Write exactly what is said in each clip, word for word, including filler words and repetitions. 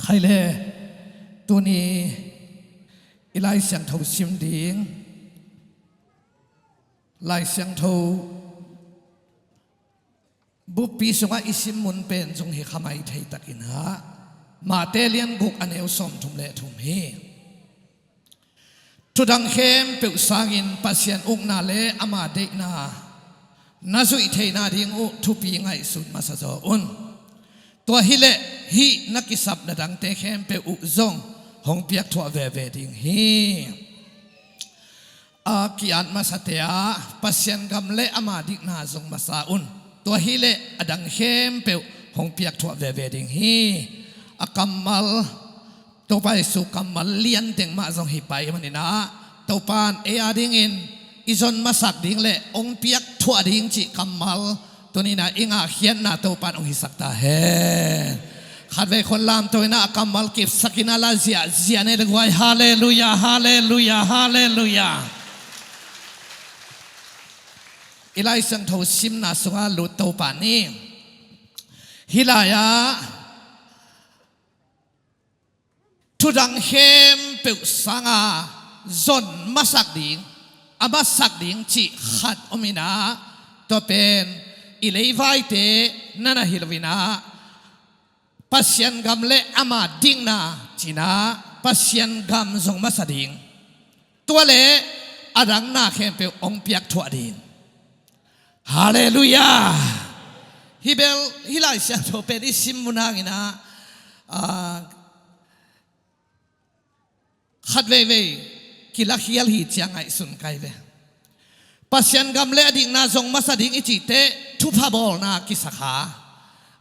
Hai le, tuni i Lai Siangtho sim ding, Lai Siangtho bukpi sungah i sim mun pen zong hi kha mai thei takin ah, Mate lian guk a neu sawmthum le thum hi. Thudang khempeuh sangin Pasian ukna le ama deihna na zuih theihna ding uh thupi ngaihsut masa zaw un. Tua hileh hih na kisapna dangte khempeuh uh zong hong piakthuah veve ding hi. A ki-at masate ah Pasian gam le ama dikna zong masa un. Tua hileh a dang khempeuh hong piakthuah veve ding hi. A kammal, Topa Jesu kammal lianteng mah zong hi pai manin ah, Topa in ei a dingin i zon masak ding le hong piakthuah ding cih kammal tuni-in ah i ngahkhiatna Topa in hong hisak ta hen. Khatvei khut lamto in ah a kammal kipsakin ah la ziahziah ni le guai. Halleluiah, halleluiah, halleluiah. I Lai Siangtho simna sungah lut to pah ni. Hih lai-ah thudang khempeuh sanga zon masak ding, a masak ding cih khat om in ah, tua pen i leivaite na na hi lo in ah, Pasian gam le ama dikna ci-in ah Pasian gam zong masa ding, tua le a dang na khempeuh hong piakthuah ding. Halleluiah. Hih bel, hih Lai Siangtho pen i sim mun hangin ah, ah, khat veivei kilakhial hi ci-a ngaihsun kai ve. Pasian gam le a dikna zong masa ding i cih teh thupha bawlna kisa kha.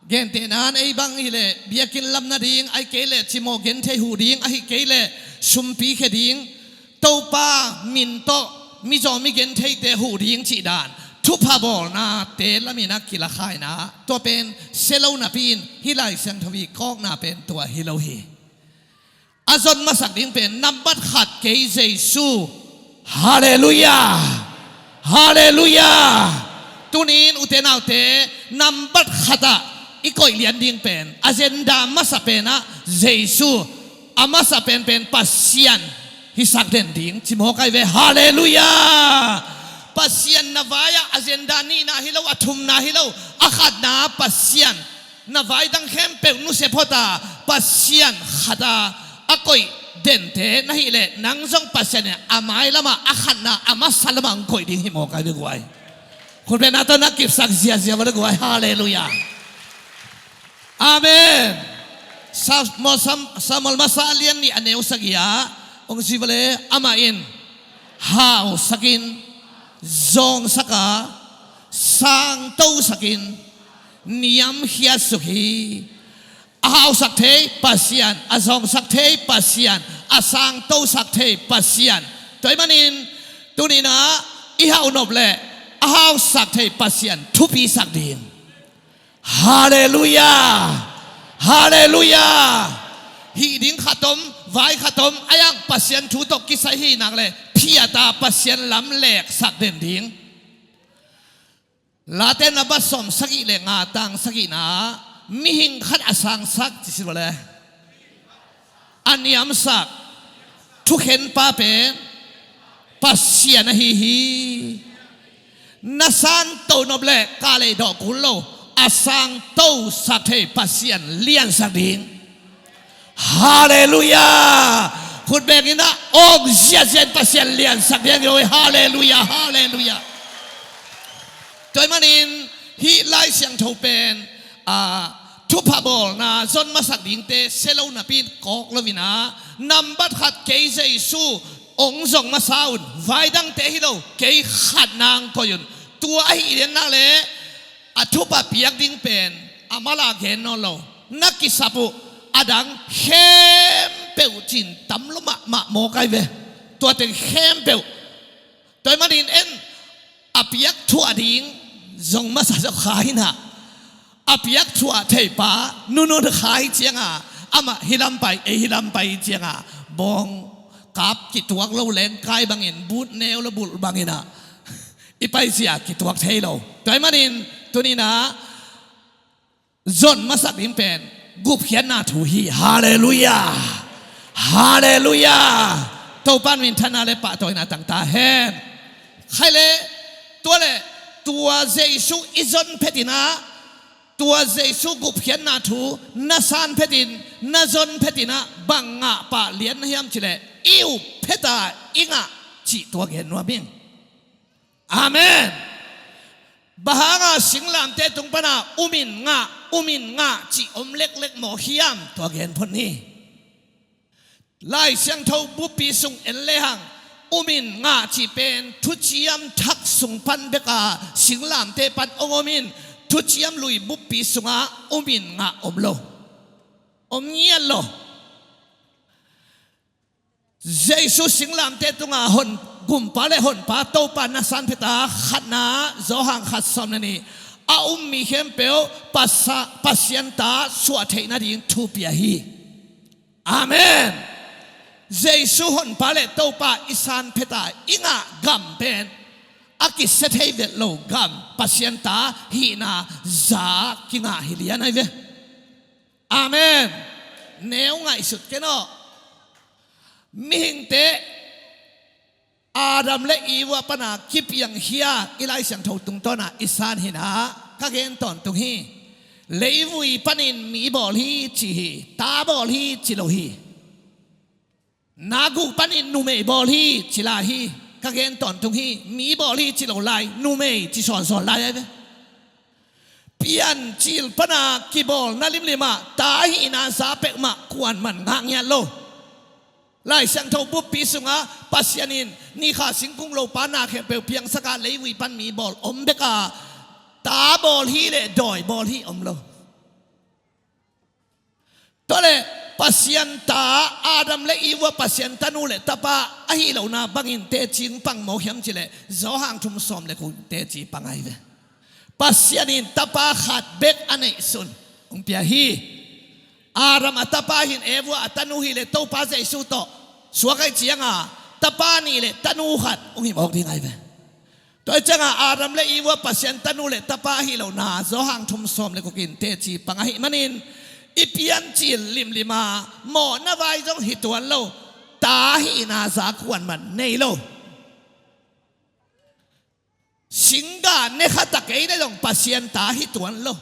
Gentehna-in ei bang hileh biakinn lam nading, ahih kei leh cimawh genthei huh ding, ahih kei leh sumpi khia ding, Topa min tawh mizaw mi gentheite huh ding cih dan thupha bawlnate lamin ah kila kha in ah, tua pen sia lo napi-in hih Lai Siangtho i kawkna pen tua hi lo hi. A zon masak ding pen nambat khat kei Jesu. Halleluiah. Halleluiah. Tuni-in ute naute, nambat khatah i koih lian ding pen, agenda masa pen ah Jesu, a masa penpen Pasian hisak den ding ci mawk ai ve. Halleluiah. Pasian na vai-ah agenda nihna hi lo, a thumna hi lo, a khatna Pasian. Na vai dang khempeuh nusia phot a, Pasian khat a a koih dente na hih leh, nang zong Pasian in a mailamah, a khatna, a masa lamah hong koih ding hi mawk ai ve guai. Khutbetna tawh na kipsak ziazia va le guai. Halleluiah. Amen. Samuel, Samuel masa a lian nih a neu sagih ah hong ci va le, amah in hausakin, zawngsak a, sangtosakin, niamkhiat suk hi. A hausak thei Pasian, a zawngsak thei Pasian, a sangtosak thei Pasian. Tua ahih manin tuni-in ah i hauhnop leh a hausak thei Pasian thupisak ding. Halleluiah. Halleluiah. Hih ding khat om, vai khat om, a yang Pasian thu tawh kisai hi nak leh phiat a Pasian lam leksak den ding. Late number sawm sagih le nga, tang sagihna, mihing khat a sangsak ci si lo le, a niamsak, thukhenpa pen Pasian ahi hi. Na sangto nop leh kah lei dawh kul lo, a sangtosak thei Pasian liansak ding. Halleluiah. Khut beng in ah, awng ziazia in Pasian liansak ding hi lo hi. Halleluiah, halleluiah. Tua ahih manin hih Lai Siangtho pen, ah, thupha bawlna zon masak dingte sia lo napi-in kawk lo-in ah, nambat khat kei Jesu hong zong masa un, vai dangte hi lo, kei khat nang koih un. Tua ahih lian nak leh a thupha piak ding pen a mala gen nawn lo, na kisap uh a dang khempeuh cin tam lo mahmah mawk ai ve. Tua teng khempeuh. Tua ahih manin en, a piakthuah ding zong masa zaw kha in ah, a piakthuah theipa nunun kha hi ciang a, amah hih lam pai, ei hih lam pai hi ciang a, bawng kap kituak lo lengkai bangin, but neu lo bulh bangin ah i paizia kituak thei lo. Tua ahih manin tuni-in ah zon masak ding pen gupkhiatna thu hi. Halleluiah. Halleluiah. Topa minthanna le pahtawina tang ta hen. Khaile, tua le, tua Jesu i zon phetinah, tua Jesu gupkhiatna thu na san phetin, na zon phetinah bang ngah pah lian na hiam cileh i up pheta i ngah cih tua gen nuam ing. Amen. Bang hanga singlamteh tung pana umin ngah, umin ngah cih om leklek maw hiam tua gen phot ni. Lai Siangtho buppi sung en lehang umin ngah cih pen thuciam thak sung pan beka singlamteh pan ong omin thuciam lui buppi sungah umin ngah om lo. Om ngiat lo. Jesu singlamteh tunga hon gumpa le honpa Topa na san pheta khatna Johan khat sawm le nih a um mi khempeuh Pasa-, Pasian ta suah theih nading thu pia hi. Amen. Jesu honpa le Topa i san pheta i ngah gam pen a kisia thei vet lo gam Pasian ta hihna za kingah hi lian ai ve. Amen. Neu ngaihsut ken aw. Mihingte Adam le Eva pana kipiangkhia i Lai Siangtho tungtawna i san hina ka gen tawntung hi. Leivui panin mi bawl hi ci hi, ta bawl hi ci lo hi. Nagu panin numei bawl hi ci lai hi. Ka gen tawntung hi, mi bawl hi ci lo lai, numei ci sawnsawn lai ai ve. Piancil pana kibawlna limlimah ta hihna za peuhmah kuanman ngah ngiat lo. Lai Siangtho buppi sungah Pasian in nikha singkung lopa na khempeuh piangsaka leivui pan mi bawl om beka ta bawl hi le dawi bawl hi om lo. Tua le Pasian ta Adam le Eva Pasian tanu le tapa ahi lona bangin teci pang maw hiam cileh Johan thum sawm le kua teci pang ai ve. Pasian in tapa khat bek a neihsun hong pia hi. Adam a tapa hin Eva a tanu hi le Topa Jesu tawh suak ai cianga tapa nih le tanu khat hong hi mawk ding ai ve. Tua cianga Adam le Eva Pasian tanu le tapa ahi lona Johan thum sawm le kukin teci pang ahi manin i piancil limlima mawhna vai zong hi tuan lo. Ta hihna za kuanman nei lo. Singgah ne khat a kei le zong Pasian ta hi tuan lo.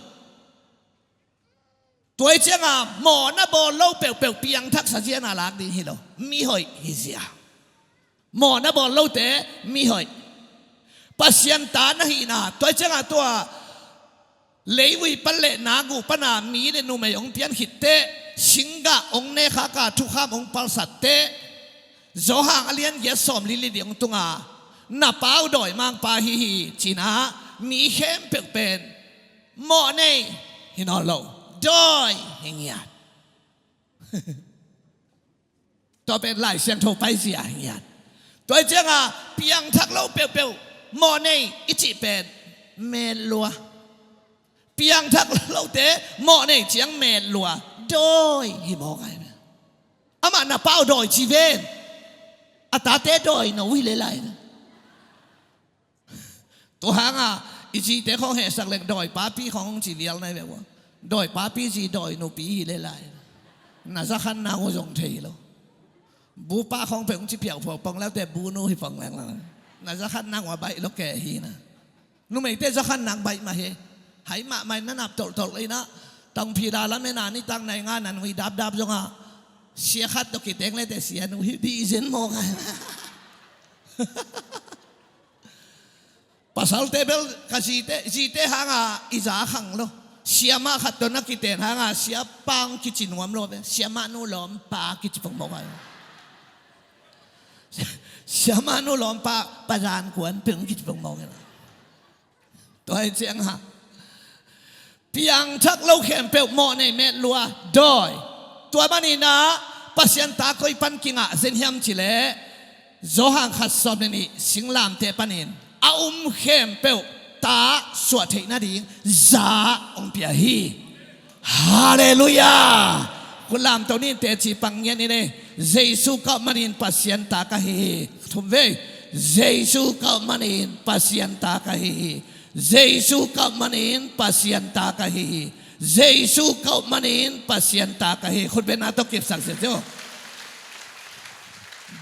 Tua hi cianga mawhna bawl lo peuhpeuh piangthak sa ziana lak ding hi lo. Mihoih hi zia. Mawhna bawl lote mihoih. Pasian ta na hihna tua hi cianga tua leivui pan le nagu pana mi le numei hong pian khitte singgah hong nekhaka thukham hong palsatte Johan a lian giat sawm li li ding hong tunga na pau dawi mangpa hi hi cina mi khempeuh pen mawh nei hi nawn lo dawi hi ngiat. Tua pen Lai Siangtho paizia hi ngiat. Tua hi cianga piangthak lo peuhpeuh mawh nei i cih pen metlua. Piangthak lote mawh nei ciang metlua dawi hi mawk ai. Amah na pau dawi ci ven. A tate dawi no uh hi le lai. Tua hanga i zite khawng hehsak leng dawi papi khawng hong ci vial nai ve ua. Dawi papi zi dawi nupi hi le lai. Na zakhan nang uh zong thei lo. Bupa khawng peuh hong ci piauh phuak pong leute bunu hi pong leng lang. Na zakhan nang ua baih lo ke hi na. Numeite zakhan nang baih mah hi. Hai mahmah na nap tolhtolh lei na. Tangphila lamena nitang nai nga nan hui dapdap zonga sia khat tawh kiteng leute sia nu hi dih zen mawk ai. Pasalte bel ka zite, zite hanga i za khang lo. Siamah khat tawh na kiten hanga siapa hong kici nuam lo ve. Siamah nu lawmpa kici pongpong ai. Siamah nu lawmpa pazan kuan peng kici pongpong ai. Tua hi cianga piangthak lo khempeuh mawh nei metlua dawi. Tua manina Pasian ta koi pan kingah zen hiam cileh Johan khat sawm le nih singlamteh panin a um khempeuh ta suah theih nading za hong pia hi. Halleluiah. Khut lamto nin teci pang ngiat ni nei. Jesu ka up manin Pasian ta ka hi hi. Thum vei. Jesu ka up manin Pasian ta ka hi hi. Jesu ka up manin Pasian ta ka hi hi. Jesu ka up manin Pasian ta ka hi. Khut bengna tawh kipsak sia cio.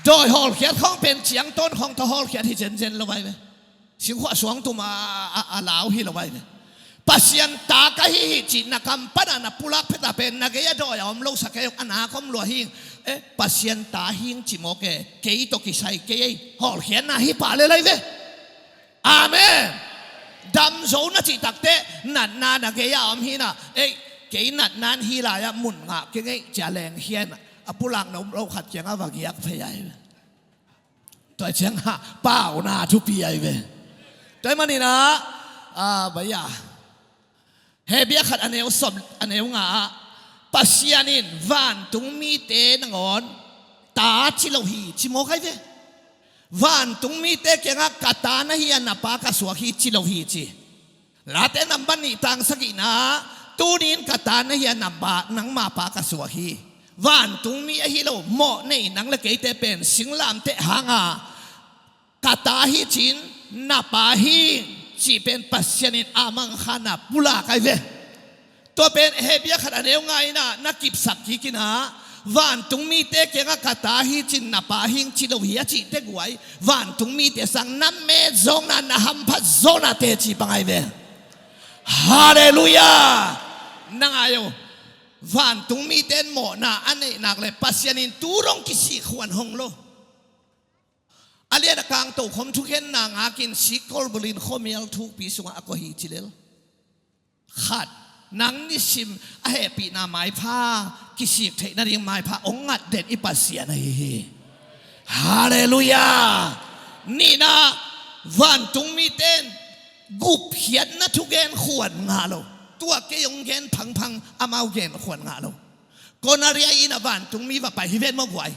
Dawi hawlkhiat khawng pen ciangtawn khawng tawh hawlkhiat hi zenzen lo ai ve. Singkhuah suangtum a, a, a lau hi lo ai ve. Pasian ta ka hi hi cih na kam pana na pulak phet a pen na gei a dawi a om lo sa kei ung, a nak om lua hi. Eh, Pasian ta hi ing ci mawk e, kei tawh kisai kei ei. Hawlkhiatna hi pah lel ai ve. Amen. Dam zo na cih takteh natna na gei a om hi na. Ei, kei natna in hih lai-ah mun ngah keng ei ci a lengkhia in a pulak na um lo khat kiangah va giak phei ai ve. Tua ciangah pauna thupi ai ve. Tua ahih manin ah, ah, bai a, Hebru khat a neu sawm, a neu nga ah, Pasian in vantung mite nangawn ta ci lo hi ci mawk ai ve. Vantung mite kiangah ka ta na hi a, na pa ka suak hi ci lo hi ci. Late nambat nih tang sagihna, tuni-in ka ta na hi a, nambat nangma pa ka suak hi. Vantung mi ahi lo mawh nei nang le keite pen singlamteh hanga ka ta hi ci-in na pa hi cih pen Pasian in a mangkhatna pulak ai ve. Tua pen Hebru khat a neu nga in ah na kipsak kik in ah, vantung mite kiangah ka ta hi ci-in na pa hi ing ci lo hi a cih teh guai, vantung mite sang na met zawkna, na hamphat zawkna teci bang ai ve. Halleluiah. Na ngai o. Vantung mite in mawhna a neih nak leh Pasian in tu dong kisik khuan hong lo. A lian a kang tokhom thukhenna ngakin sik kolbulin khuamial thukpi sungah a koih hi ci lel. Khat, nang nisim a hehpihna maipha, kisik theih nading maipha hong ngat den i Pasian ahi hi. Halleluiah. Nihna, vantung mite in gupkhiatna thugen khuan ngah lo. Tua kei hong gen phangphang amau gen khuan ngah lo. Konaria inn ah vantung mi va pai hi ven maw guai.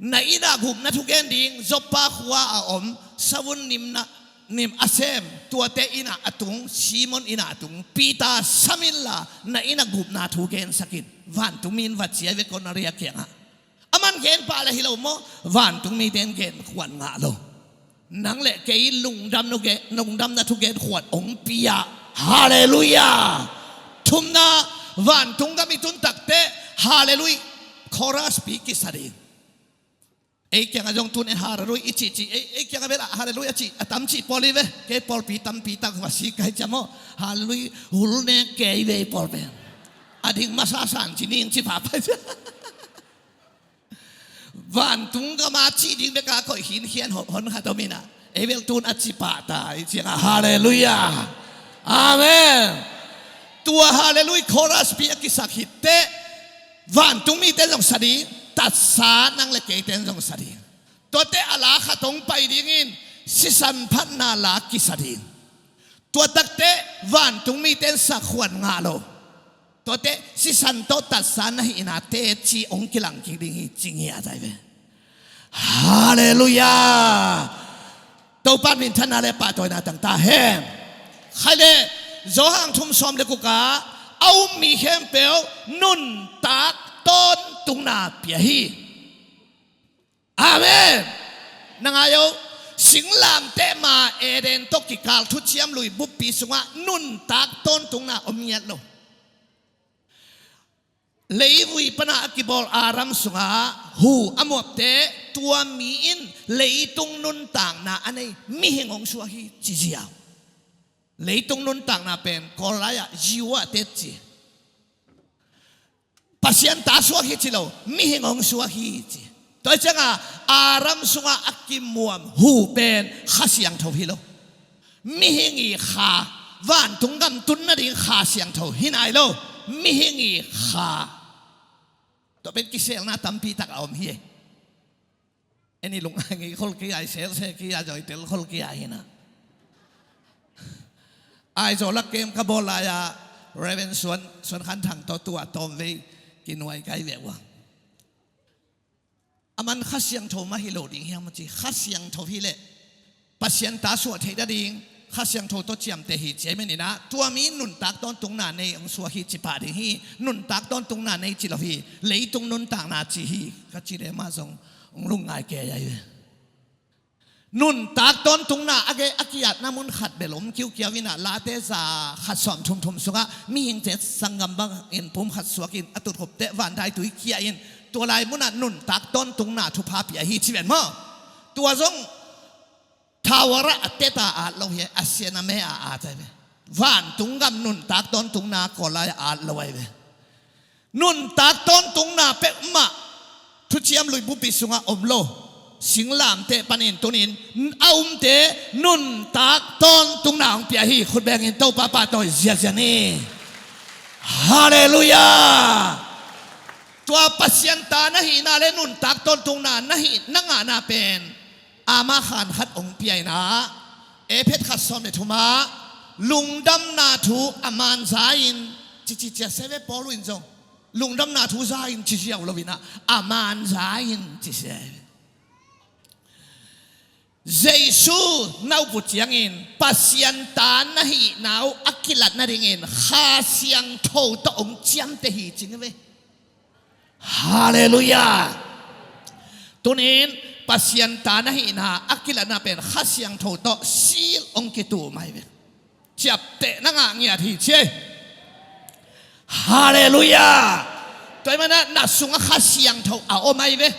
Na inn ah gupna thugen ding, Joppa khua a om savun nimna, nim a sem, tuate inn ah a tung, Simon inn ah a tung, Peter sam inla, na inn ah gupna thugensak in. Vantung mi in va ci ai ve Konaria kiangah. Aman gen pah leh hi lo maw, vantung mite in gen khuan ngah lo. Nang le kei lungdam nu ge, lungdamna thugen khuan hong pia. Halleluiah. Thumna, vantung gam i tun takteh halleluiah chorus pi kisa ding. Ei kiangah zong tun en halleluiah i cih cih, ei, ei kiangah bel ah halleluiah a cih a tam cih pawl hi ve. Kei pawlpi tampi tak va sik kai ciam aw. Halleluiah hul nek kei ve i pawl pen. A ding masa san ci ning ci pha pai ciam. Vantung gama cih ding beka koih khinkhian hon, hon khat om in ah, ei bel tun a ci pah ta i ciangah halleluiah. Amen. Tua halleluiah chorus pi a kisak hi teh, vantung mite zong sa ding, tatsa nang le keite zong sa ding. Tuate a la khat hong pai dingin sisan phatna la kisa ding. Tua takteh vantung mite in sak khuan ngah lo. Tuate sisan tawh tatsa na hihna teci hong kilang kik ding hi ci ngiat ai ve. Halleluiah. Topa minthanna le pahtawina tang ta hen. Khai le Johan thum sawm le guk ah, a um mi khempeuh nuntak tawntungna pia hi. Amen. Na ngai o, singlamteh ma Eden tawh kikal thuciam lui buppi sungah nuntak tawntungna om ngiat lo. Leivui pana a kibawl Adam sungah hu a muapte tua mi in leitung nuntakna a nei mihing hong suak hi ci ziau. Leitung nuntakna pen Kawl lai-ah Jehovah te ci. Pasian ta suak hi ci lo, mihing hong suak hi ci. Tua ciangah Adam sungah a kimuam hu pen Kha Siangtho hi lo. Mihing i kha, vantung gam tun nading Kha Siangtho hi nai lo. Mihing i kha. Tua pen kiselna tampi tak a om hi. Eni lungngai ngei khol kei a, i selse kei a, zong i tel khol kei a hi na. Aizawl lak kem ka bawl lai-a Reverend Suan, Suan Khan Thang tawh tua tawmvei kinuai kai ve ua. Aman Kha Siangtho mah hi lo ding hiam a ci, Kha Siangtho hi leh Pasian ta suah theih nading Kha Siangtho tawh ciamteh hi ci ahih manin ah, tua mi nuntak tawntungna nei hong suak hi ci pah ding hi. Nuntak tawntungna nei ci lo hi, leitung nuntakna ci hi ka ci leh mah zong hong lungngai kei ai ve. Nuntak tawntungna a gei a ki-atna mun khat bel om kiukiau in ah, Late za khat sawm thum thum sungah mihingte sanggam bangin pum khat suakin a tutkhupte vandaitui kia in, tua lai munah nuntak tawntungna thupha pia hi ci ven maw? Tua zong thawara a teta at lo hi, a sia na me a at ahi ve. Vantung gam nuntak tawntungna kawlai a at lo ahi ve. Nuntak tawntungna peuhmah thuciam luibumpi sungah om lo. Singlamteh panin tunin a umte nuntak tawntungna hong pia hi. Khut bengin Topa pahtawi ziazia ni. Halleluiah. Tua Pasian ta na hihna le nuntak tawntungna na hih na ngahna pen ama khan khat hong pia in ah, Efesa khat sawm le thumah lungdamna thu a man za in, cici cia se ve Paul in zong. Lungdamna thu za in ci ziau lo in ah, a man za in ci se. Jesu na up uh ciangin Pasian ta na hihna uh a kilat nadingin Kha Siangtho tawh hong ciamteh hi cing ve. Halleluiah. Tunin Pasian ta na hihna a kilatna pen Kha Siangtho tawh seal hong kitum ahi ve. Ciapteh na ngah ngiat hi ci ei. Halleluiah. Tua ahih manin ah na sungah Kha Siangtho a om ahi ve.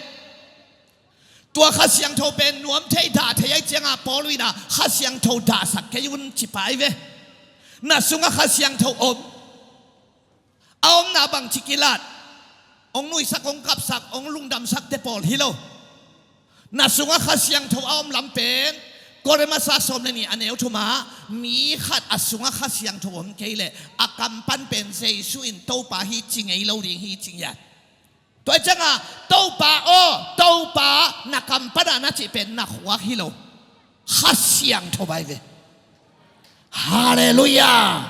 Tua Kha Siangtho pen nuam thei dah thei ahi ciangah Paul in ah Kha Siangtho dahsak kei un ci pah ahi ve. Na sungah Kha Siangtho om. A omna bangci kilat, hong nuihsak, hong kapsak, hong lungdamsakte pawl hi lo. Na sungah Kha Siangtho a om lam pen Korin masa sawm le nih a neu thumah, mi khat a sungah Kha Siangtho om kei leh a kam pan pen Jesu in Topa hi ci ngei lo ding hi ci ngiat. Tua ciangah Topa aw, Topa na kam pan ah na cih pen na khuak hi lo. Kha Siangtho ahi ve. Halleluiah.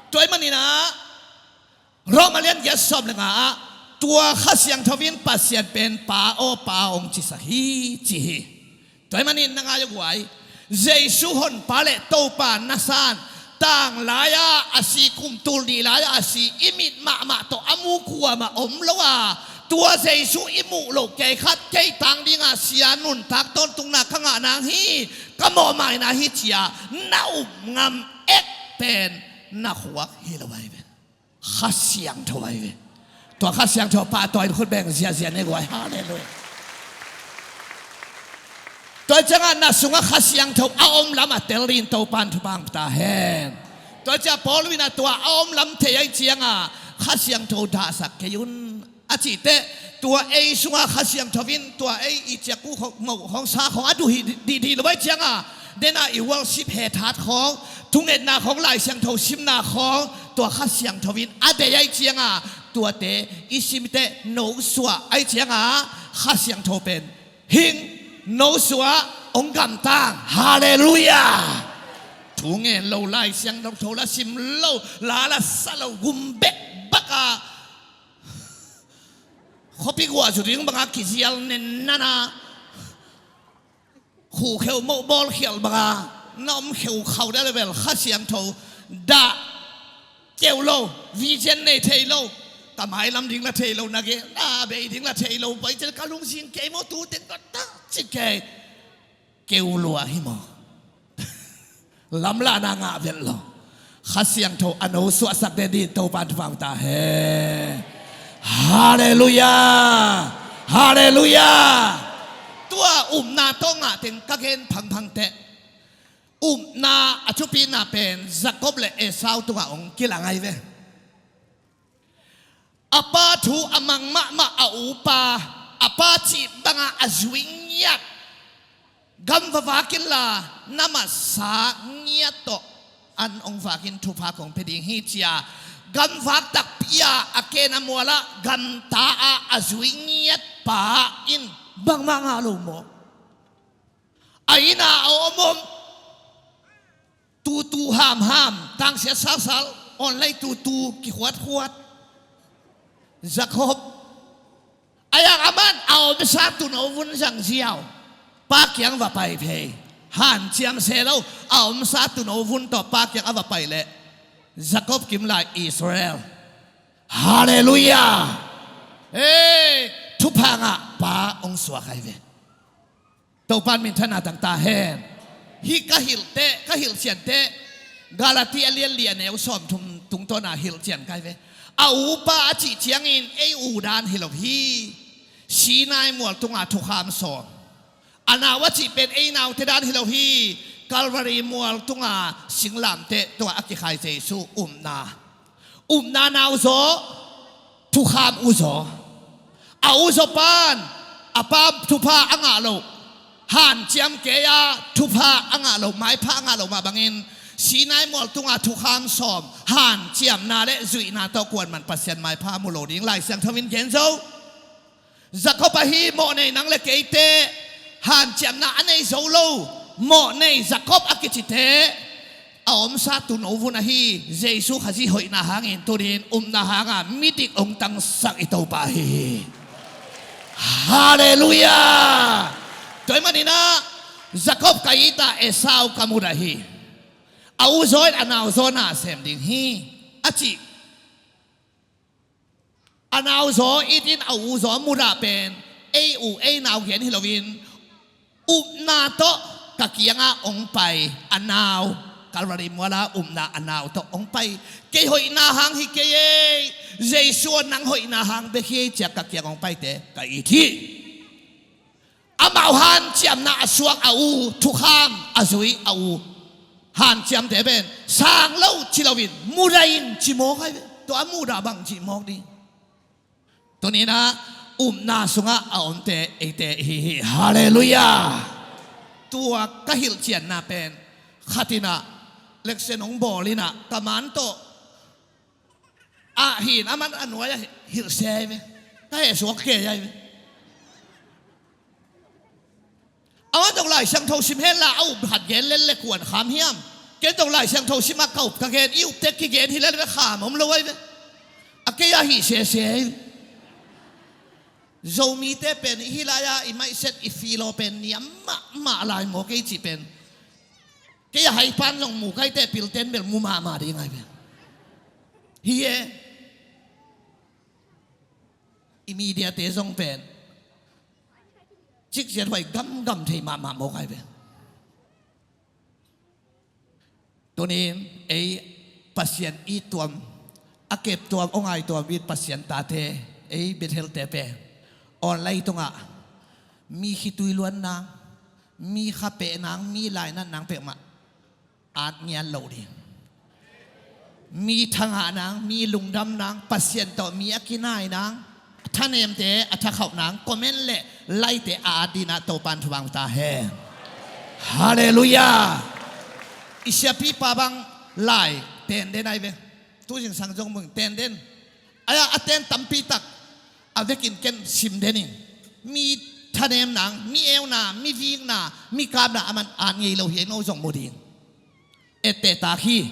Tua ahih manin ah Rom a lian giat sawm le nga ah tua Kha Siangtho in Pasian pen Pa aw Pa hong cisak hi ci hi. Tua ahih manin na ngai a guai, Jesu honpa le Topa na san, tanglai-ah a si, kum tul nih lai-ah a si, i mit mahmah tawh a mu kuamah om lo a, tua Jesu i muh loh kei khat kei tang dingah sia nuntak tawntungna ka ngah nang hi, ka mawhmaina hi cia na up ngam ek pen na khuak hi lo ahi ve. Kha Siangtho ahi ve. Tua Kha Siangtho pahtawi in khut beng ziazia ne guai. Halleluiah. Tua ciangah na sungah Kha Siangtho a om lam a tel dingin Topa in thupha hong pia ta hen. Tua ciah Paul in ah tua a om lam thei ahi ciangah Kha Siangtho dahsak kei un a cih teh, tua ei sungah Kha Siangtho in tua ei i ciakkuh khawng, moh khawng, sa khawng a duh hi dihdih lo ahi ciangah, den a i worship hethat khawng, thungetna khawng, Lai Siangtho simna khawng, tua Kha Siangtho in a deih ahi ciangah tuate i sim teh nosuah ahi ciangah Kha Siangtho pen hing nosuah hong gamtang. Halleluiah. Thungen lo, Lai Siangtho la sim lo, la la sa lo, gum bekbak a, khuapi guah zu ding bangah kizial nennan a, khukheu moh bawlkhialh bangah na om kheukhau deuh le bel Kha Siangtho dah keu lo, vision nei thei lo, ka mailam ding la thei lo, na gen na bei ding la thei lo, pai cian ka lungsim kei maw, tu teng ka tak ci kei. Keu lua hi maw? Lamlahna ngah vet lo. Kha Siangtho a nosuahsak den dingin Topa in thupha hong pia ta hen. Halleluiah. Halleluiah. Tua upna tawh ngah teng ka gen phangphang teh, upna a thupina pen Jacob le Esau tungah hong kilang ahi ve. A pa thu a mang mahmah a upa, a pa cih bangah a zui ngiat, gam va vak inla, na masa ngiat tawh an hong vak in thupha kong pia ding hi, ci-a gam vak takpi-a a ken a mualah gamta-a a zui ngiat pa in bangmah ngah lo maw? A inn-a a om om, tutu hamham, tangsiat salsal, online tutu kikhuatkhuat. Jacob, a yak a man a omsa tuuno vun zang ziau, pa kiang va pai phei. Hanciam se lo, a omsa tuuno vun tawh pa kiang a va pai leh Jacob kim lai Israel. Halleluiah. Hei, thupha ngah pa hong suak ahi ve. Topan minthanna tang ta hen. Hih ka hilh teh, ka hilh cian teh, Galati a lian li a neu sawmthum tungtawna hilh cian kai ve. A upa a cih ciangin ei u dan hi lo hi. Sinai mual tunga thukham sawm. A nau a cih pen ei naute dan hi lo hi. Calvary mual tunga singlamteh tunga a kikhai Jesu upna. Upna nau zaw, thukham u zaw. A u zaw pan a pa thupha a ngah loh, hanciam kei-a thupha a ngah loh, maipha a ngah loh mah bangin Sinai mual tunga thukham sawm, hanciamna le zuihna tawh kuaman Pasian maipha mu lo ding Lai Siangtho in gen zo. Jacob ahi mawhnei nang le keite, hanciamna a nei zo lo mawhnei Jacob a kicite, a omsa tuuno vun ahi Jesu Khazih hoihna hangin tunin upna hanga midik hong tangsak i Topa ahi hi. Halleluiah. Tua ahih maninah Jacob ka it a, Esau ka mudah hi. A u zaw in a nau zaw na sem ding hi a cih. A nau zaw it in a u zaw mudah pen ei u ei nau gen hi loin, upna tawh ka kianga hong pai a nau, Calvary muala upna a nau tawh hong pai. Kei hoihna hang hi kei ei, Jesu aw nang hoihna hang bek hi ei ci-a ka kiang hong paite ka it hi. Amau hanciamna a suak a u, thukham a zui a u, hanciamte pen sang lo ci loin mudah in ci mawk ahi ve. Tua a mudah bang ci mawk ding. Tuninah upna sungah a omte eite ihi hi. Halleluiah. Tua ka hilhcianna pen khatinah leksen hong bawl inah ka man tawh ah hin a man a nuai-ah hilhse ahi ve. Ka hehsuak kei ahi ve. A man tawh Lai Siangtho sim henla a up khat gen lel le kuan kham hiam? Ken tawh Lai Siangtho sim a ka up ka gen, i upte kigen hi lel ve kham om lo ahi ve. A kei a hih sese ahi ve. Zomite pen i hih lai-a i maiset i filo pen niam mahmah lai maw kei cih pen. Kei a haipan zong mu kaite pilten bel mu mahmah ding ahi ve. Hi e. I mediate zong pen cikciat huai gamgam thei mahmah mawk ahi ve. Tunin ei Pasian i tuam, a kep tuam, aw ngai tuam it Pasian tate, ei Bethel-te pen online tungah mi khitui luan nang, mi kha peh nang, mi lainat nang peuhmah at ngiat loh ding. Mi thangah nang, mi lungdam nang, Pasian tawh mi a kinai nang, thanemte a thakhauh nang, comment le like-te a at dinah Topan thupha ta hen. Halleluiah. I siapipa bang lai tenden ahi ve. Tu zingsang zong mung tenden. Ahi a, a ten tampi tak a vekin ken sim den ing. Mi thanem nang, mi euna, mi vikna, mi kapna a man at ngei lo hi ei, no zong mu ding. Etteh tak hi.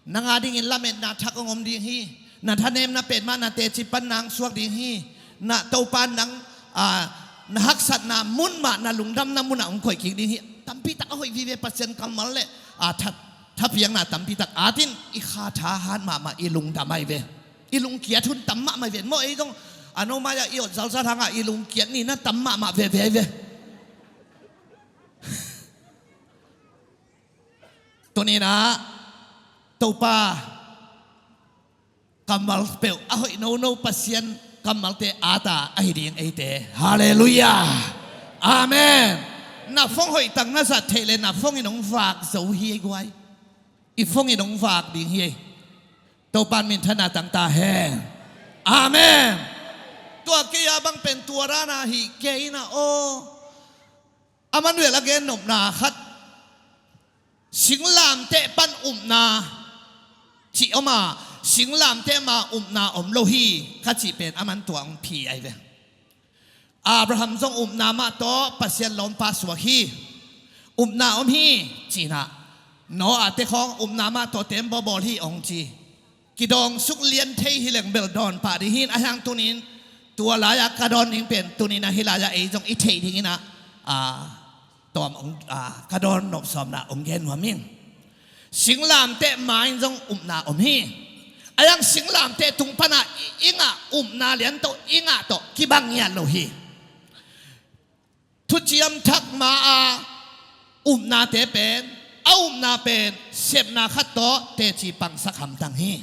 Nang a dingin lametna thak hong om ding hi. Na thanemna pen mah na teci pan nang suak ding hi. Na Topan nang, a, na haksatna mun mah, na lungdamna munah hong koih kik ding hi. Tampi tak a hoih vive Pasian kammal le, a, tha, thapiakna tampi tak atin i kha tha hat mahmah, i lungdam ahi ve. I lungkiat hun tam mahmah ve. Maw ei zong a no mai-ah i ot zalzal hangah i lungkiat nina tam mahmah veve ahi ve. Tuninah Topa kammal peuh a hoih nono Pasian kammalte ata ahi ding eite. Halleluiah. Amen. Na phone hoih tak na zat theih le na phone in hong vak zo hi ei guai. I phone in hong vak ding hi ei. Topan minthanna tang ta hen. Amen. Tua kei a bang pen tua rana hi kei na aw. A man vel a gen nopna khat. Singlamteh pan upna cih om a, singlamteh ma upna om lo hi ka cih pen a man tua hong phi ahi ve. Abraham zong upna mah tawh Pasian lawmpa suak hi. Upna om hi cinah, Noah te khawng upna mah tawh tembaw bawl hi hong ci. Kidawngsuk lian thei hi leng bel dawn pah ding hi in, a hiang tunin tua lai-a ka dawn ding pen tunin ahi lai-a ei zong i theih dingin ah, a, tawm hong, a, ka dawn nopsawmna hong gen nuam ing. Singlamteh ma in zong upna om hi. A hiang singlamteh tung pana i, i ngah upna lian tawh i ngah tawh kibang ngiat lo hi. Thuciam Thak ma-a upnate pen, a upna pen sepna khat tawh teci pangsak hamtang hi.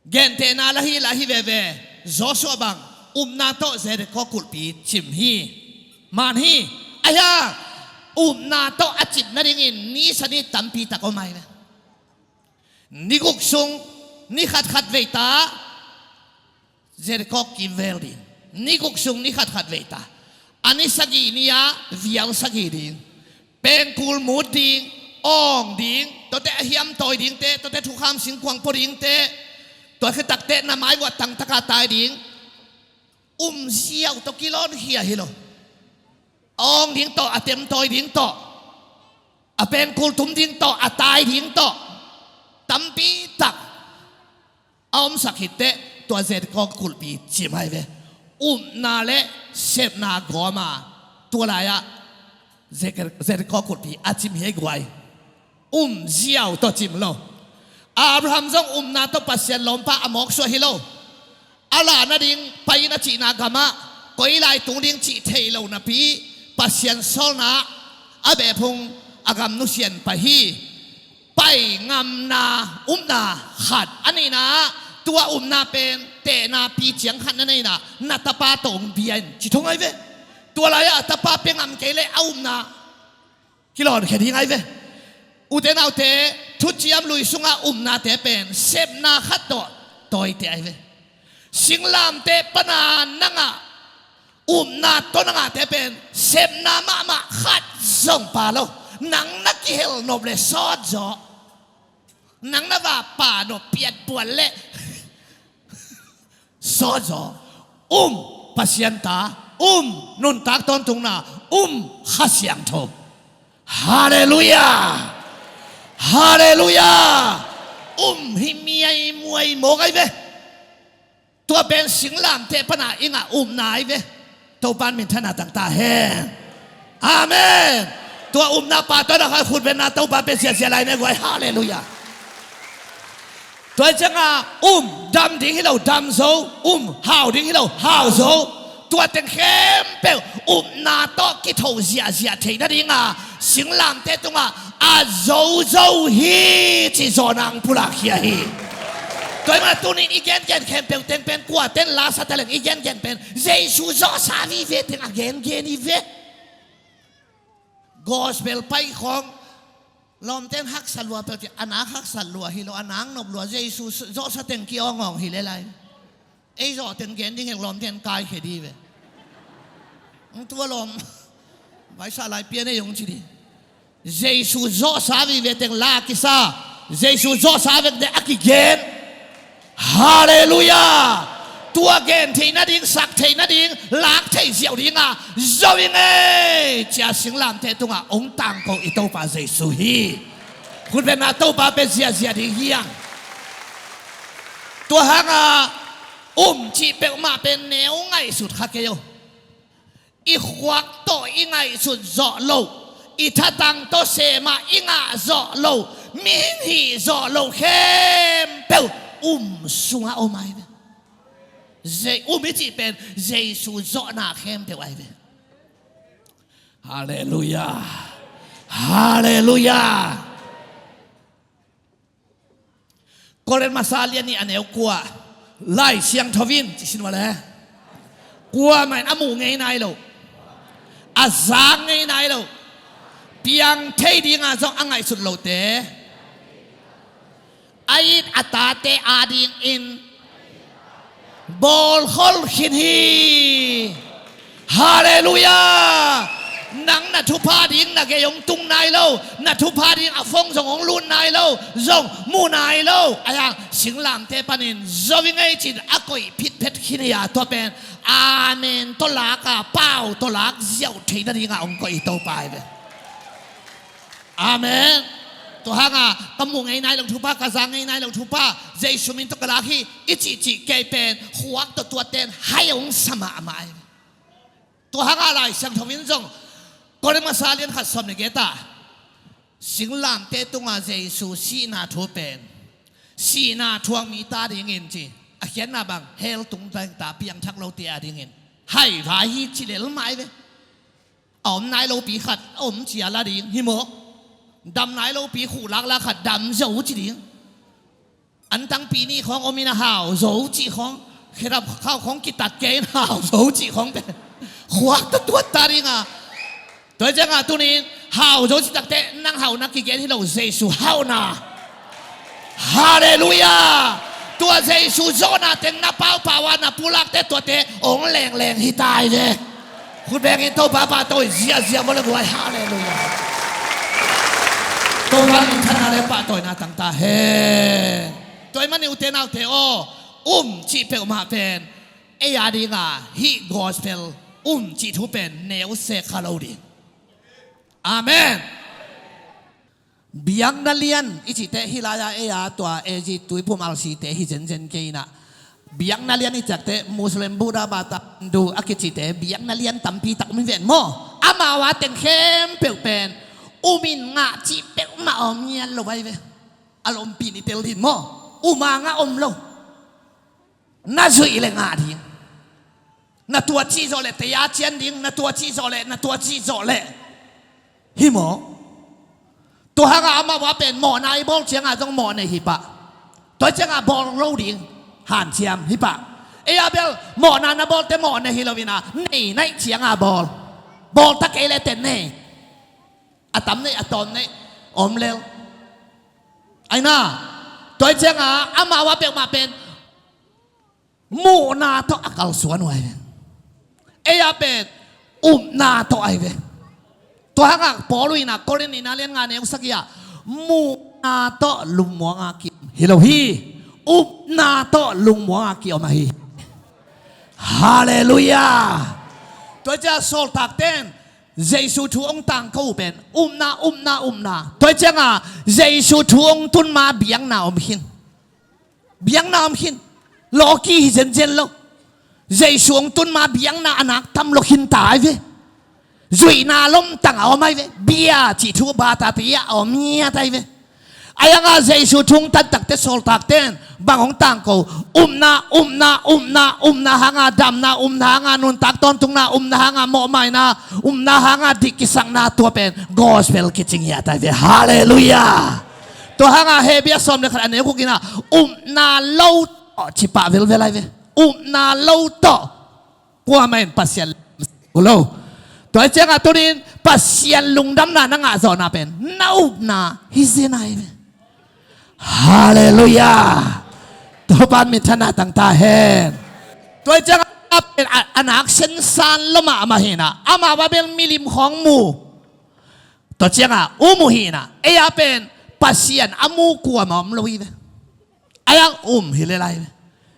Gentehna la hi, la hi veve. Joshua bang upna tawh Jericho kulhpi cim hi. Man hi. Ahi hang upna tawh a cim nadingin ni sani tampi tak om ahi ve. Ni guk sung ni khatkhat veita Jericho kimvel ding. Ni guk sung ni khatkhat veita. A ni sagih ni-ah vial sagih ding. Pengkul mut ding, awng ding, tuate a hiam tawi dingte, tuate thukham singkuang pua dingte, tua khitakte na mai vuah tangtaka tai ding. Um ziau tawh kilawnkhia hi lo. A awng ding tawh, a tem tawi ding tawh, a pengkul tum ding tawh, a tai ding tawh, tampi tak a omsak hi teh, tua Jericho kulhpi cim ahi ve. Upna le sepna gawm a, tua lai-ah Jer-, Jericho kulhpi a cim hi ei guai. Um ziau tawh cim lo. Abraham zong upna tawh Pasian lawmpa a mawksuah hi lo. A la nading pai-in a cihna gamah koi lai tung ding cih thei lo napi, Pasian sawlna a behphung a gam nusian pah hi. Pai ngamna upna khat. A nihna ah tua upna pen tehna pi ciang khat na neihna, na tapa tawh hong bia in ci thong ahi ve. Tua lai-ah a tapa pia ngam kei leh a upna kilawnkhia ding ahi ve. Ute naute, thuciam lui sungah upnate pen sepna khat tawh tawite ahi ve. Singlamteh pana na ngah upna tawh na ngahte pen sepna mahmah khat zong pha lo. Nang na kihel nop le sawt zaw. Nang na vapa nop piat buat le sawt zaw. Um Pasian ta, um nuntak tawntungna, um Kha Siangtho. Halleluiah. Halleluiah. Um hi miaimuai mawk ahi ve. Tua pen singlamteh pana i ngah upna ahi ve. Topa in minthanna tang ta hen. Amen. Tua upna pa tawh na khai khutbetna Topa pen siasia lai ne guai. Halleluiah. Tua hi cianga um dam ding hi lo, dam zo. Um hau ding hi lo, hau zo. Tua teng khempeuh upna tawh kitho ziahziah theih nadinga singlamteh tungah a zozo hi cih zawhna hong pulakkhia hi. Tua hi mana tunin i gengen khempeuh teng pen kuaten la sa taleng i gengen pen Jesu zawhsa vive teng a gengen hi ve. Gospel pai khawng lawmten haksa lua peuh ci, a nak haksa lua hi lo, a nak nop lua, Jesu zawhsa teng ki-awngawng hi le lai. Ei zawh teng gen ding hek lawmten kaikhia di ve. Hong tua lawm vaisah lai pian ei hong ci di. Jesu zawhsa vive teng la kisa. Jesu zawhsa vekte a kigen. Halleluiah. Tua gen theih nading, sak theih nading, lak theih ziau dinga zo ing ei cia singlamteh tungah hong tangko i Topa Jesu hi. Khutbetna Topa pen ziahziah ding hi ang. Tua hanga um cih peuhmah pen neu ngaihsut kha kei o. I khuak tawh i ngaihsut zawh loh, i thatang tawh seemah i ngah zawh loh, mihing hih zawh loh khempeuh um sungah om ahi ve. Zei um i cih pen Jesu zawhna khempeuh ahi ve. Halleluiah. Halleluiah. Korin masa lian nih a neu kua. Lai Siangtho in ci sin vale. Kuamah in a muh ngei nai lo, a zak ngei nai lo, piang thei dinga zong a ngaihsut lote a it a tate adingin bawlkhol khin hi. Halleluiah. Nang na thupha ding na gei hong tung nai lo, na thupha ding a phong zong hong lut nai lo, zong mu nai lo. Ahi hang singlamteh panin zo ing ei cin a koih phitphet khin hi a, tua pen amen tawh laka pau tawh lak ziau theih nadinga hong koih hi Topa hi ve. Amen. Tua hanga ka muh ngei nai lo thupha, ka zak ngei nai lo thupha, Jesu min tawh ka lak hi i cihcih kei pen khuak tawh tuaten hai hong sa mahmah hi. Tua hanga Lai Siangtho in zong Korin masa lian khat sawm le geta singlamteh tunga Jesu sihna thu pen sihna thuak mite adingin ci, a khiatna bang hell tung tengta piangthak lote adingin haivai hi ci lel mah hi ve. A om nai lopi khat a om cia la ding hi maw? Dam nai lopi khuh laklak khat dam zo ci ding. Antangpi nih khawng om in a hau zo cih khawng, khedap khau khawng kitat kei in hau zo cih khawng pen khuak tuatuat ta ding a. Tua hi ciangah tunin hau zo cih takteh nang hauhna kigen hi lo, Jesu hauhna. Halleluiah. Tua Jesu zawhna teng na paupau a na pulakte tuate hong lengleng hi ta hi ve. Khut bengin Topa pahtawi ziahziah vua le guai. Halleluiah. Topa minthanna le pahtawina tang ta hen. Tua ahih manin ute naute aw, um cih peuhmah pen ei a dinga hih gospel um cih thu pen neu sek kha lo ding. Amen. Biakna lian i cihte hih lai-a ei a tua A Z Tuiphum R C te hi zenzen kei inah, biakna lian i ciakte Muslim, Buddha, Bata, Hindu a kicihte biakna lian tampi tak om hi ven maw? Amau a teng khempeuh pen um in ngah cih peuhmah a om ngiat lo ahi ve. A lompi ni tel din maw? Um a ngah om lo. Na zuih le ngah ding. Na tua cih zawh leh tei a cian ding, na tua cih zawh leh, na tua cih zawh leh. Hi maw? Tua hangah amau a pen mawhna i bawl ciangah zong mawh nei hi pah. Tua ciangah bawl lo ding hanciam hi pah. Ei a bel mawhna na bawlte mawh nei hi lo inah, nei naih ciangah bawl. Bawl ta kei leh ten nei. A tam nei, a tawm nei, om lel. Aina, tua ciangah amau a peuhmah pen muhna tawh a kalsuan uh ahi ve. Ei a pen upna tawh ahi ve. Tua hangah Paul in ah Korin nihna lian nga neu sagih ah muhna tawh lungmuanga ki-om hi lo hi. Upna tawh lungmuanga ki-om ahi. Halleluiah. Tua ciah sawltakte in Jesu thu hong tangko uh pen upna, upna, upna. Tua ciangah Jesu thu hong tun ma biakna om khin. Biakna om khin. Lawki hi zenzen lo. Jesu hong tun ma biakna a nak tam lo khin ta ahi ve. Zuihna lomtang a om ahi ve. Bia cih thu bata pi a om ngiat ahi ve. Ahi hangah Jesu thu hong tan takteh sawltakte in bang hong tangko? Upna, upna, upna, upna hangah damna, upna hangah nuntak tawntungna, upna hangah mawhmaina, upna hangah dih kisakna, tua pen gospel kici ngiat ahi ve. Halleluiah. Tua hangah Hebru sawm le khat a neu guk in ah upna lo tawh ci pah velvel ahi ve. Upna lo tawh kuamah in Pasian lo. Tua hi ciangah tunin Pasian lungdamna na ngah zawhna pen na upna hi zen ahi ve. Halleluiah. Topa minthanna tang ta hen. Tua hi ciangah a pen a, a nak sensan lo mahmah hi in ah, amau a bel milim khawng mu. Tua ciangah um uh hi in ah, ei a pen Pasian a mu kuamah om lo hi ve. Ahi hang um hi le lai ve.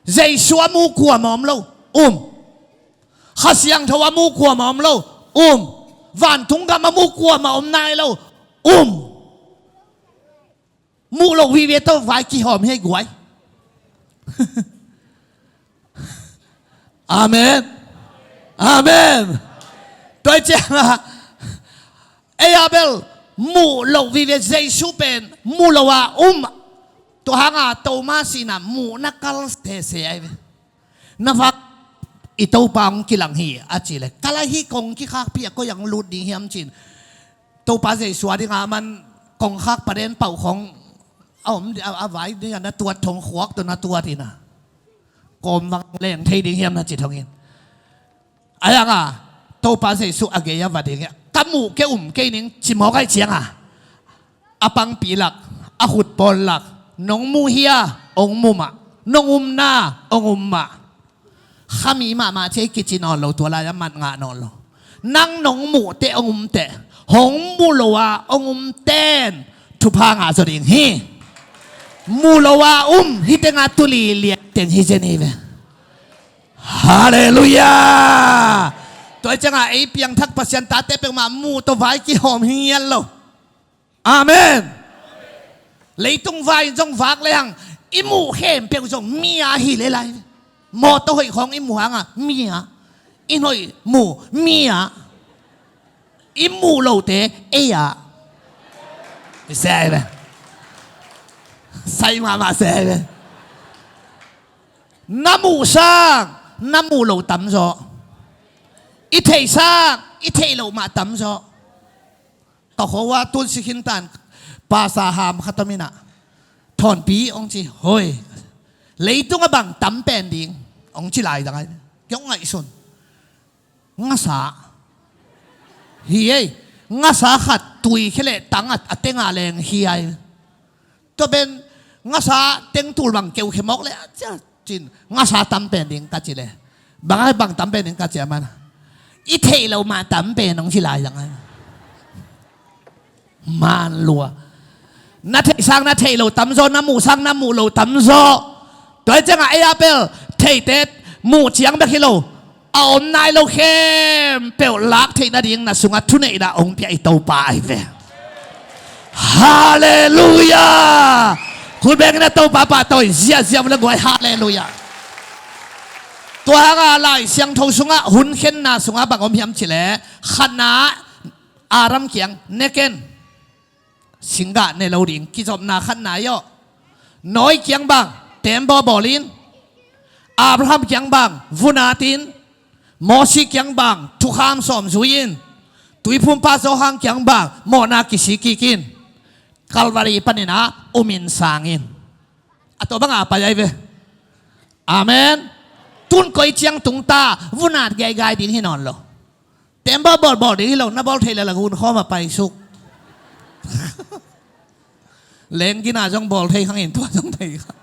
Jesu a mu kuamah om lo. Um. Kha Siangtho a mu kuamah om lo. Um. Vantung gam a mu kuamah om nai lo. Um. Muh loh vive tawh vai kihawm hi guai. Amen. Amen. Tua hi ciangah ei a bel muh loh vive, Jesu pen mu lo a um. Tua hangah Thomas in ah muhna kal sese ahi ve. Na vak i Topa hong kilang hi a cih leh, kal ahi, kong kikhakpih a koi ah hong lut ding hiam ci-in Topa Jesu a dingah aman kongkhak paden pauh khawng a om, a, a vai dingah na tuat thong khuak tawh na tuat in ah, kawm vang leng thei ding hiam na ci thongin. Ahi hangah Topa Jesu a gei a va ding hi a, ka muh kei, um kei ning ci mawk ahih ciangah, a pangpi lak, a khutpawl lak, nong muh hia, hong muh mah, nong umna, hong um mah. Khami mahmah ci ei kici nawn lo, tua lai-ah mat ngah nawn lo. Nang nong muh teh hong um teh, hong muh lo a hong um ten thupha ngah zaw ding hi. Muh lo a um hi tengah tuli lian teng hi zen hi ve. Halleluiah. Tua hi ciangah ei piangthak Pasian tate peuhmah muh tawh vai kihawm hi ngiat lo. Amen. Leitung vai in zong vak lehang i muh khempeuh zong mi a hi le lai. Mawtaw hoih khawng i muh hangah mi a, inn hoih muh mi a, i muh lote ei a. I se ahi ve. Sai mahmah se ahi ve. Na muh sang na muh lo tamzaw. I theih sang i theih loh mah tamzaw. Ka khuaua tun sikhin tan pasa ham khat om inah thawnpi hong ci hoi. Leitung a bang tam pen ding hong ci lai dang ai. Kiong ngaihsun. Ngasa hi ei. Ngasa khat tui khia leh tang a tengah leng hi ai. Tua pen ngasa teng tul bang keu khia mawk leh a cia cin ngasa tam pen ding ka ci leh bang ai bang tam pen ding ka ci a man. I theih loh mah tam pen hong ci lai dang ai. Man lua. Na theih sang na theih loh tamzaw, na muh sang na muh loh tamzaw. Tua hi ciangah ei a pel theihte muh ciang bek hi lo, a om nai lo khempeuh lak theih nading na sungah thuneihna hong pia i Topa ahi ve. Halleluiah. Khut bengin a Topa pahtawi ziahziah uh le guai. Halleluiah. Tua hanga Lai Siangtho sungah hunkhenna sungah bang om hiam cileh khatna Adam kiang ne ken. Singgah ne lo ding kizopna khatna i aw. Noah kiang bang tembaw bawlin. Abraham kiang bang vun atin. Mosi kiang bang thukham sawm zuiin. Tuiphumpa Johan kiang bang mawhna kisi kikin. Kalvari paninah umin sangin. A tua banga pai ai ve. Amen. Tun koi ciang tungta vun at gaigai ding hi nawn lo. Tembaw bawlbawl ding hi lo, na bawl thei lala gunkhawm a paisuk. Lenggina zong bawl thei khangin tua zong thei kha.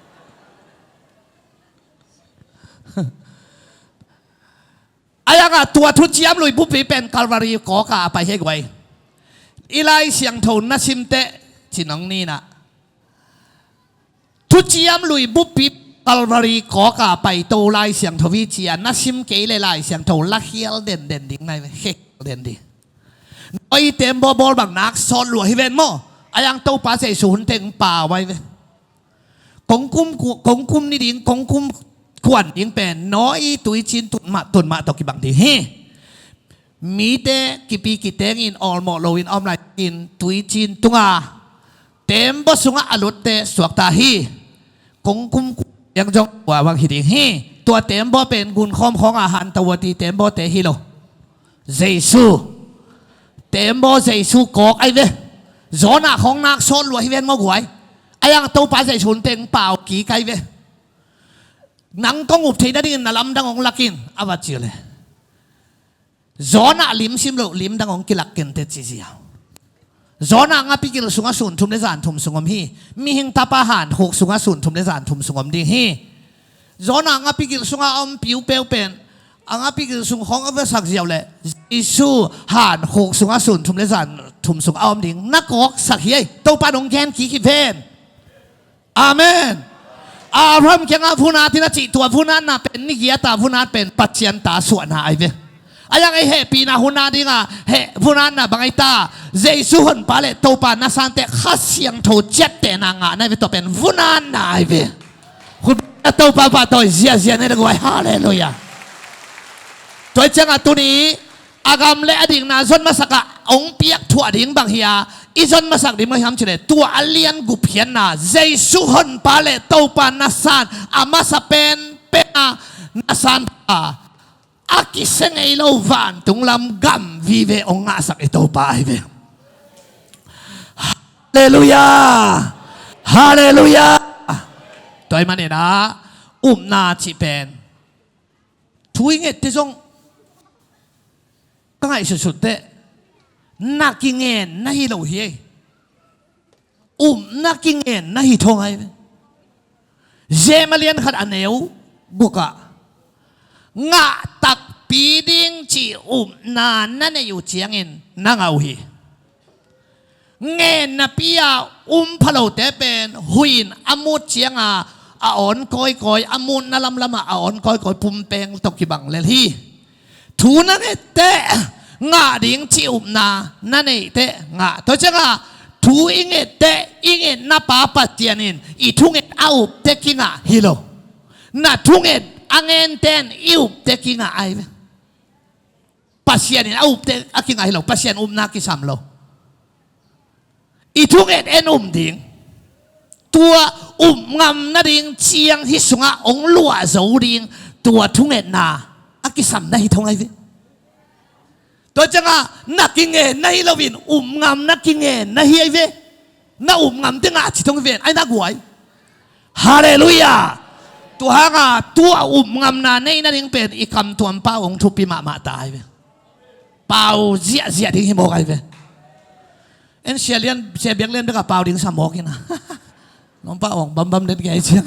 Ai angah tua thuciam lui buppi pen Kalvari kawka a pai hei guai. I Lai Siangtho na simteh cinong ninah. Thuciam lui buppi Kalvari kawka paito Lai Siangtho hi cia na sim kei le Lai Siangtho lakhial denden ding nai ve, khekhial den ding. Noah tembaw bawl bang nak sawt luah hi ven maw. Ai ang Topa Jesu hun teng pau ai ve. Kongkum ku-, kongkum ni ding, kongkum kuan ding pen Noah tuicin tunmah tunmah tawh kibang ding hi. Mite kipi kitengin awlmawh loin a om lai in tuicin tunga tembaw sungah a lutte suakta hi. Kongkum kuang zong tua bang hi ding hi. Tua tembaw pen gunkhawm khawnga hanta uati tembawte hi lo. Jesu. Tembaw Jesu kawk ai ve. Jonah khawng nak sawt luah hi ven maw guai. Ai ang Topa Jesu hun teng pau kik ai ve. Nang kong up theih nadingin na lamdang hong lakin a va ci le. Jonah lim sim loh limdang hong kilak kente ci ziau. Jonah ngapi gil sungah sun thum le zan thum sung om hi. Mihing tapa han khuk sungah sun thum le zan thum sung om ding hi. Jonah ngapi gil sungah a om piupeu pen a ngapi gil sung khawng a va sak ziau le Jesu han khuk sungah sun thum le zan thum sung a om ding na kawksak hi ei. Topa nong gen kik hi ven. Amen. Abraham kiangah vun atin a cih tua vun atna pen ni giata vun at pen Pasian ta suahna ai ve. Ai ang ei hehpihna hun a dinga heh vun atna bang ai ta Jesu honpa le Topa na sante Kha Siangtho ciattehna ngahna ai ve, tua pen vun atna ai ve. Hun a Topa pahtawi ziazia ne da guai. Halleluiah. Tua ciangah tuni a gam le a dikna zon masakah hong piak thuah ding bang hi a, i zon masak ding bang hiam cileh tua a lian gupkhiatna Jesu honpa le Topa na san a masa penpen a na san a, a kisia ngei lo vantung lam gam vive hong ngahsak i Topa ahi ve. Halleluiah. Halleluiah. Tua ahih maninah upna cih pen thu i ngette zong ka ngaihsutsut teh na kingen na hi lo hi ei. Upna kingen na hi thong ai. Jem a lian khat a neu gukah ngah takpi ding cih upna na neih uh ciangin na ngah uh hi. Ngen napi-a um phalote pen huih in a mut cianga a awn kawikawi, a mutna lamlamah a awn kawikawi pumpeng tawh kibang lel hi. Thu na ngette ngah ding cih upna na neihteh ngah. Tua cianga thu i ngette i ngetna pa Pasian in i thunget a upte kingah hi lo. Na thunget a ngente in i upte kingah ai ve. Pasian in a upte a kingah hi lo, Pasian upna kisam lo. I thunget en um ding. Tua up ngam nading ciang hih sungah hong luah zo ding. Tua thungetna a kisam na hi thong ai ve. Tua ciangah na kingen na hi loin, upngam na kingen na hi ai ve. Na upngam tengah ci thong hi ven, ai na guai. Halleluiah. Tua hangah tua upngamna nei nading pen i kamtuam pau hong thupi mahmah ta ai ve. Pau ziahziah ding hi mawk ai ve. En sia lian, sia biak lian bekah pau ding sa mawk ina. Nong pau hong bambam den kei ciang.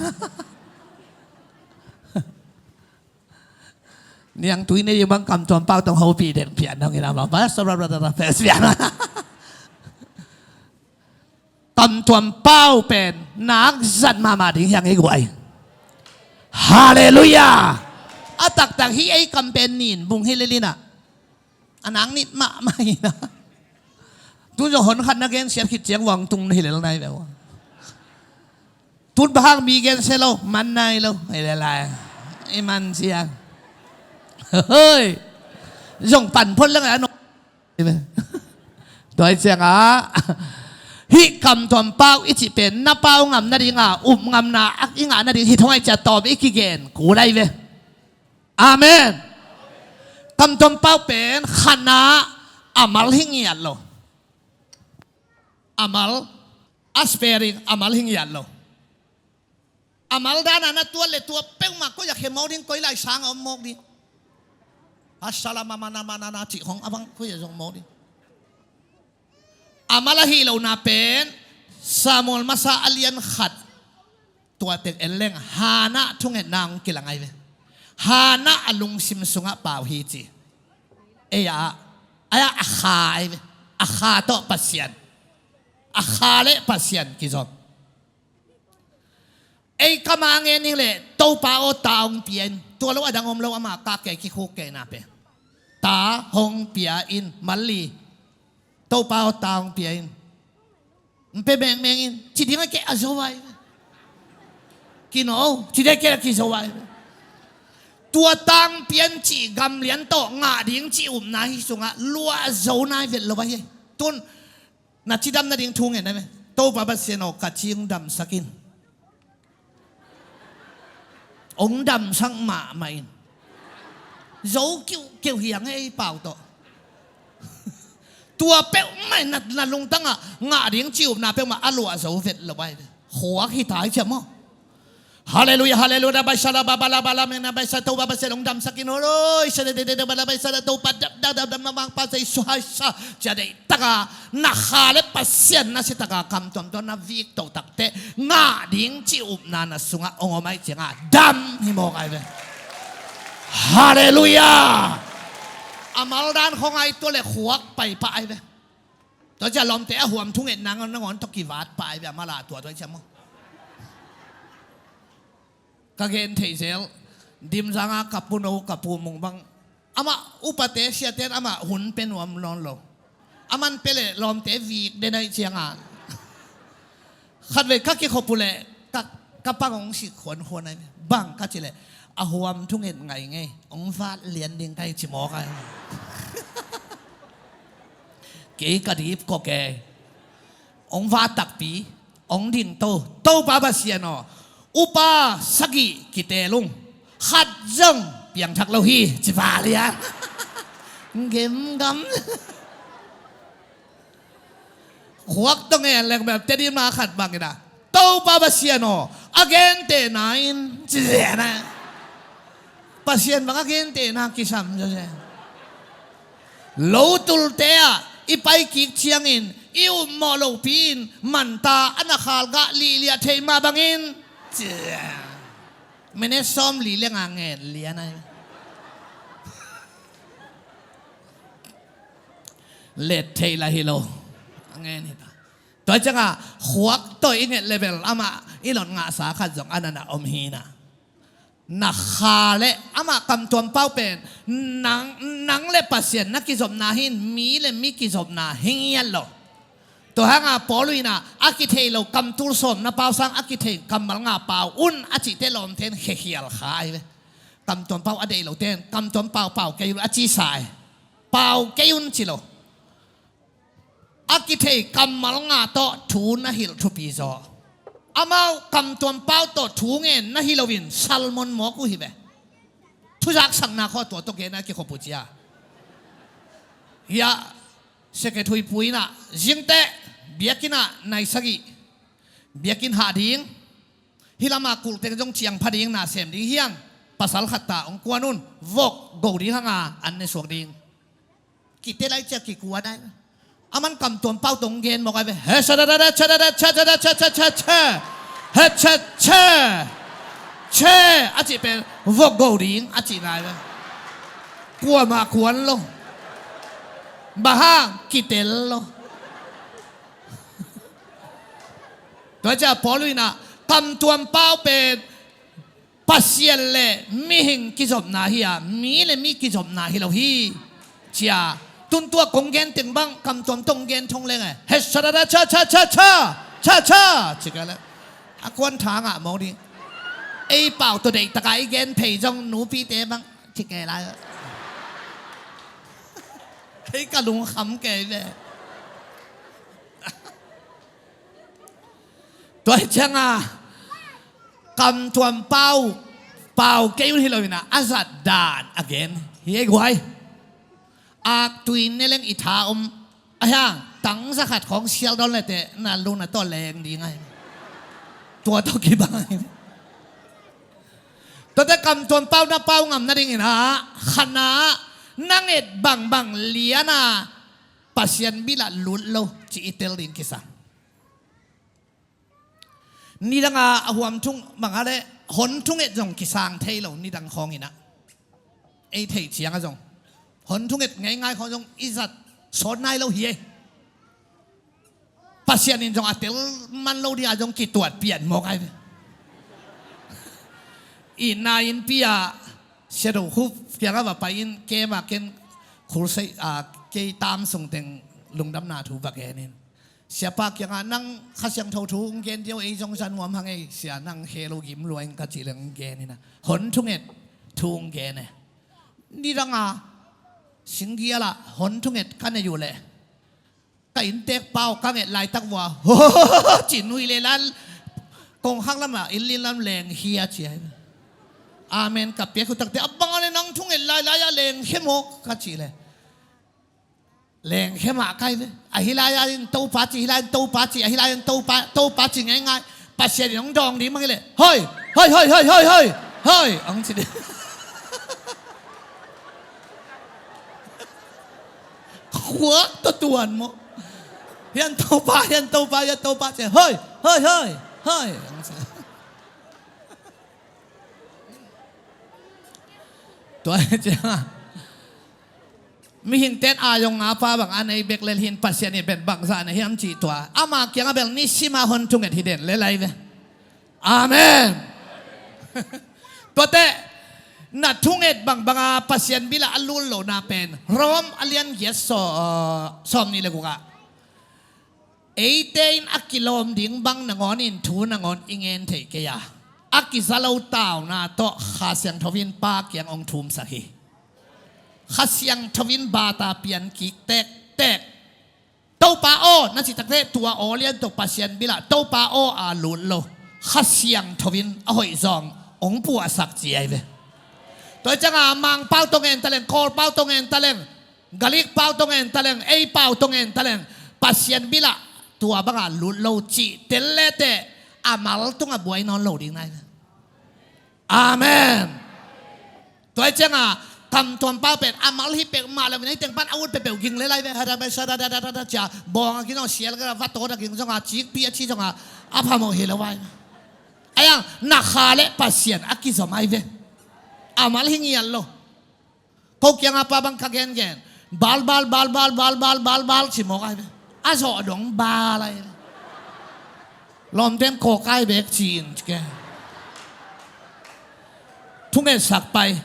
Niang tui nei bang kamtuam pau tong hopih dek pian dong ina bang pastor bla bla bla bla pian. Kamtuam pau pen nak zat mahmah ding hiang i guai. Halleluiah. A taktak hi ei kam pen nin bung hi lelina. A nang nit mahmah ina. Tu zong hon khat na gen siat khit ciang vang tung na hi lel nai ve. Tun bahang mi gen se lo, man nai lo, ei le lai. Ei man siang. Hoi. Zong pan phot leng a no. Tua i ciangah hih kamtuam pau i cih pen na pau ngam nadinga, upngamna i ngah nading hi thong ai cia tawm i kigen kul ai ve. Amen. Kamtuam pau pen khatna a mal hi ngiat lo. A mal, a sparing a mal hi ngiat lo. A mal dana na tuat le tua peuhmah koi a khe mawk ding, koi lai sang a om mawk ding. A sala mamana manana cih khong a bang koi a zong mawk ding. A mal a hih lohna pen Samuel masa a lian khat. Tua tek en leng Hannah thungetna hong kilang ai ve. Hannah a lungsim sungah pau hi ci. Ei a, ai a, a kha ai ve. A kha tawh Pasian. A kha le Pasian kizom. Ei kama ngen ning le Topa aw ta hong pia in. Tua lo a dang om lo ama kak kei kikhuk kei na pe. Ta hong pia in mal li. Topa aw ta hong pia in. N pe mengmeng in ci ding a keh a zo ai. Kino ci ding a keh a kizo ai. Tua tang pian ci gamlian tawh ngah ding ci upna hi sungah luah zo nai vet lo ai. Tun na cidam nading thu ngen ai. Topa Pasian aw ka ci hong damsak in. Hong damsak mahmah in. Zo kiuhkiuh hiang ei pau tawh. Tua peuhmah in na, na lungtangah ngah ding ci upna peuhmah a luah zo vet lo ai. Khuak hi ta ai ciam maw? Halleluiah, halleluiah, baisala babala bala mena baisa Topa Pasian hong damsak in. Oi, sa de de de de bala baisala Topa dam dam dam dam mang pa sa i suhai sa cia dei taka na kha le Pasian na si taka kamtuam tua na vik to takte ngah ding ci upna na sungah hong om ai cianga dam hi mawk ai ve. Halleluiah. A maldan khong ai tua le khuak pai pah ai ve. Tua cia lawmte a huam thungetna nangawn tawh kivat pah ai ve a mala tua tua ai cia maw? Ka gen theih zel. Dimzanga ka puno ka pumung bang amah upate siate in amah hun pe nuam nawn lo. Aman pe le lawmte vik den aih cianga khatvei ka kikhop uh le ka, ka pang hong sik khuankhuan ai. Bang ka ci le a huam thunget ngai ngei hong vat lian ding ka hi ci mawk ai. Kei ka dip kok e. Hong vat takpi. Hong ding to, Topa Pasian aw, upa sagih kitelung khat zong piangthak lo hi ci va lian. Gemgam. Khuak tong en leng bel tedimna khat bangin a, Topa Pasian aw, a gentehna in ci zen a. Pasian bang a gentehna kisam zaw zen. Lotulte ah i paikik ciangin i upmawh lopi in manta a na khalgah lihliah theih mah bangin cia minit sawm li lenga ngen lian ai. Let theih lah hi lo. A ngen hi ta. Tua cianga khuak tawh i nget level amah i lot ngahsa khat zong a nana om hi na. Na kha le amah kamtuam pau pen nang, nang le Pasian na kizopna hi in mi le mi kizopna hi ngiat lo. Tua hanga Paul in a kithei lo kamtul sawm na pau sang a kithei kammal nga pau un a cihte lawmte in khekhial kha ai ve. Kamtuam pau a deih lote in kamtuam pau pau kei un a ci sa ai. Pau kei un ci lo. A kithei kammal nga tawh thu na hilh thupi zaw. Amau kamtuam pau tawh thu ngen na hi loin salmon mawk uh hi ve. Thuzaksakna khaw tua tawh gen a kikhop uh cia. Hiah Sekethuipu in ah zingteh biakinn ah nai sagih biakinn hah ding, hih lamah kulh teng zong ciangpha ding, na sem ding hi hang, pasal khat ta hong kuan un, vok go ding hang a, an ne suak ding. Kite lai ciah kikuan ai. Aman kamtuam pau tawh hong gen mawk ai ve. He, sa, da, da, da, cha, da, da, cha, da, da, cha, cha, cha, cha. He, cha, cha. Che, a cih pen vok go ding a cihna ai ve. Kuamah kuan lo. Bang hang kitel lo. Tua ciah Paul in ah kamtuam pau pen Pasian le mihing kizopna hi a, mi le mi kizopna hi lo hi. Cia, tun tua kong gen teng bang kamtuam tawh hong gen thong leng e. He, sa, da, da, cha, cha, cha, cha, cha, cha, ci ka le. A kuan tha ngah mawk ding. Ei pau tawh deih taka i gen phei zong nupite bang ci ke lai. Kei ka lungkham kei ve. Tua hi cianga kamtuam pau, pau kei un hi lo in ah, a zat dan a gen hi ei guai. Aktui ne leng i tha om a hiang, tang za khat khawng sial dawn le teh na luna tawh leng ding ai. Tua tawh kibang ai. Tuate kamtuam pau na pau ngam nading in ah, khatna, na nget bangbang lian a Pasian bilah lut lo ci i tel ding kisang. Nidanga a huam thung banga le hon thunget zong kisang thei lo, nidang khawng in ah. Ei theih cianga zong hon thunget ngeingai khawng zong i zat sawt nai lo hi ei. Pasian in zong a tel man lo ding a zong kituat pian mawk ai ve. I na innpi ah Sia Do Khup kiangah va pai in, kei mah ken khulsei a, kei tam sung teng lungdamna thu va gen in. Siapa kiangah nang Kha Siangtho thu hong gen dio, ei zong zan nuam hang ei sia, nang khe lo gim lua in ka cih leng hong gen in a. Hon thunget thu hong gen e. Nidanga singgiala hon thunget ka nei uh leh ka inntek pau ka nget laitak vua, ho, ci nui le lan kongkhak lamah inn lin lam leng hi a ci ai. Amen ka piak uh takte a bang a le nang thunget lailai a leng khe mawk ka cih le leng khe mah kai ve. Ahi lai-in Topa ci, hi lai-in Topa ci, ahi lai-in Topa, Topa ci ngeingai. Pasian in hong dawng ding bang hi leh, hoi, hoi, hoi, hoi, hoi, hoi, hoi, hong ci ding. Khuak tawh tuan maw. Hian Topa, hian Topa, hian Topa ci, hoi, hoi, hoi, hoi, hong ci. Tua ciang a mihing ten a zong a pa bang a nei bek lel hin Pasian in pen bangzah na hiam cih tua ama kiangah bel nisima hon thunget hi den lel ai ve. Amen. Tuate na thunget bangbanga Pasian bilah a lul lohna pen Rom a lian giat saw, sawm nih le gukah eite in a kilawm ding bang nangawn in thu nangawn i ngen theih kei a, a kiza lo tauna tawh Kha Siangtho in Pa kiang hong thumsak hi. Kha Siangtho in bata pian kik tektek. Topa aw na cih takte tua aw lian tawh Pasian bilah Topa aw a lut lo, Kha Siangtho in a hoih zawng hong puahsak ci ai ve. Tua cianga Mangpau tawh ngen taleng, Kawlpau tawh ngen taleng, Galik pau tawh ngen taleng, ei pau tawh ngen taleng, Pasian bilah tua banga lut lo cih tel leteh a mal tungah buai nawn lo ding nai. Amen. Tua hi cianga kamtuam pau pen a mal hi pek mah lo in a hi teng pan a ut peuhpeuh ging le lai ve. Hada bai sa da da da da da cia bawng a ging zong sial gara va tawt a ging zonga cikpi a ci zonga a phamawh hi lo vai. Aiang na kha le Pasian a kizom ai ve. A mal hi ngial lo. Ko kianga pa bang ka gengen bal bal bal bal ci mawk ai ve. A zawh dong bal ai ve. Lawmten kawk ai bek ci-in ke thungetsak pai.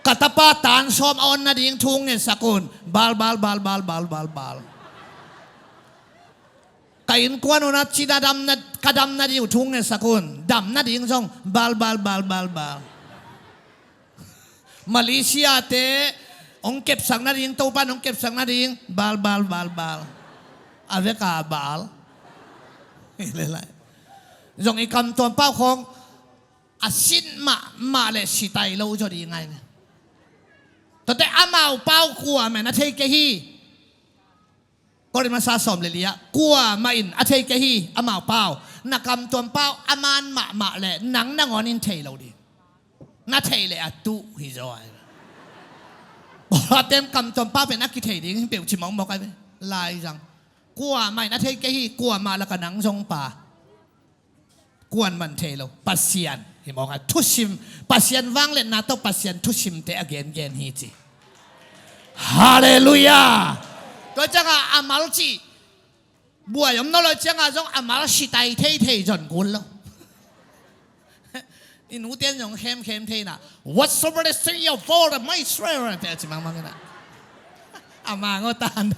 Ka tapa tan sawm a on nading thungetsak un bal bal bal bal bal bal bal. Ka innkuan un a cina damna, ka damna ding uh thungetsak un, damna ding zong bal bal bal bal bal. Malaysia te hong kepsak nading, Topan hong kepsak nading bal bal bal bal. A veka bal. Zong i kamtuam pau khawng a sin mahmah le sitai lo zaw ding ngai ne. Tuate amau pau khua men a thei kei hi. Korin masa sawm le li-ah, kuamah in a thei kei hi, amau pau, na kamtuam pau a man mahmah leh nang nangawn in thei lo ding. Na theih leh a tuh hi zaw ai. Pawlkhatte kamtuam pau pen a kithei ding hi peuh ci mawkmawk ai ve. Laizang. Kuamah in a thei kei hi, kuamah lakah nang zong pa. Kuamah in thei lo. Pasian hi mawk a, thusim, Pasian vangliatna tawh Pasian thusimte a gengen hi ci. Halleluiah. Tua ciangah a mal cih buai om nawn lo ciangah zong a mal sitai theithei zon kul lo. I nute in zong khemkhem thei na, "Whatsoever the thing of old, my Israel," pia ci mangmang ina. A mang aw tan.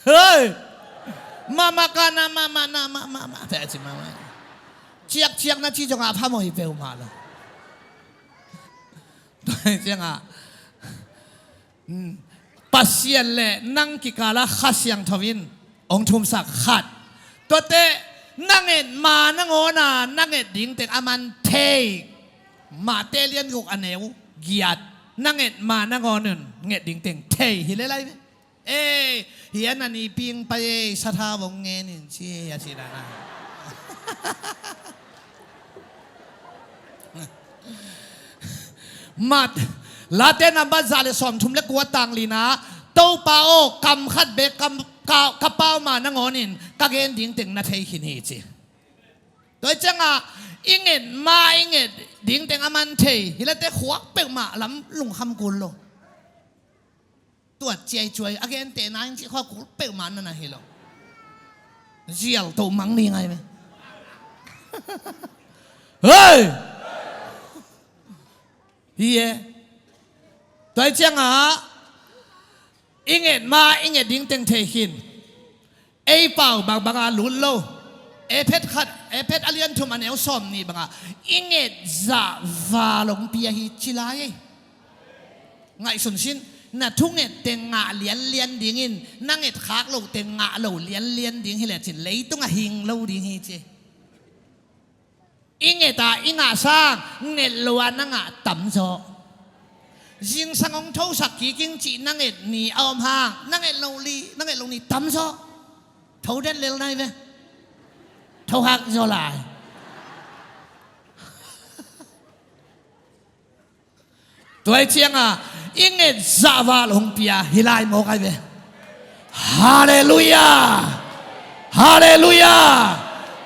Hei! Mama kana mama na mama mama, pia ci mama. Ciakciak na ci zongah a phamawh hi peuhmah lo. Tua hi ciangah, hmm, Pasian le nang kikalah Kha Siangtho in hong thumsak khat. Tuate na nget ma nangawn a na nget ding teng a man thei. Mate lian guk a neu giat. Na nget ma nangawn in nget ding teng thei hi le lai ve. Ei, hih a na ni ping pai ei, sathau hong ngen in ci ei a ci na na. Mat, Late nambat za le sawmthum le kua tang li-na, Topa aw, kam khat bek kam, ka, ka pau ma nangawn in ka gen ding teng na thei khin hi ci. Tua hi ciangah i nget ma i nget ding teng a man thei hi late khuak peuhmah lam lungkham kul lo. Tuat ciaicuai a gentehna in cih khua kul peuhmah na na hi lo. Zial toh mang ni ngai me. Hei! Hi e. Tua hi ciangah i nget ma i nget ding teng thei khin. Ei pau bangbanga lut lo. Ephet khat, Ephet a lian thum a neu sawm nih bangah i nget zah val hong pia hi ci lai ei. Ngaihsun sin, na thunget teng ngah lianlian dingin na nget khak loh teng ngah lo lianlian ding hi lecin leitungah hing lo ding hi ci. I nget a i ngah sang nget lo a na ngah tamzaw. Zingsang hong thosak kik ing cih na nget ni a om hang na nget lo li, na nget lo ni tamzaw. Tho den lel nai ve. Tho hak zaw lai. Tua hi ciangah i nget zah val hong pia hi lai mawk ai ve. Halleluiah. Halleluiah.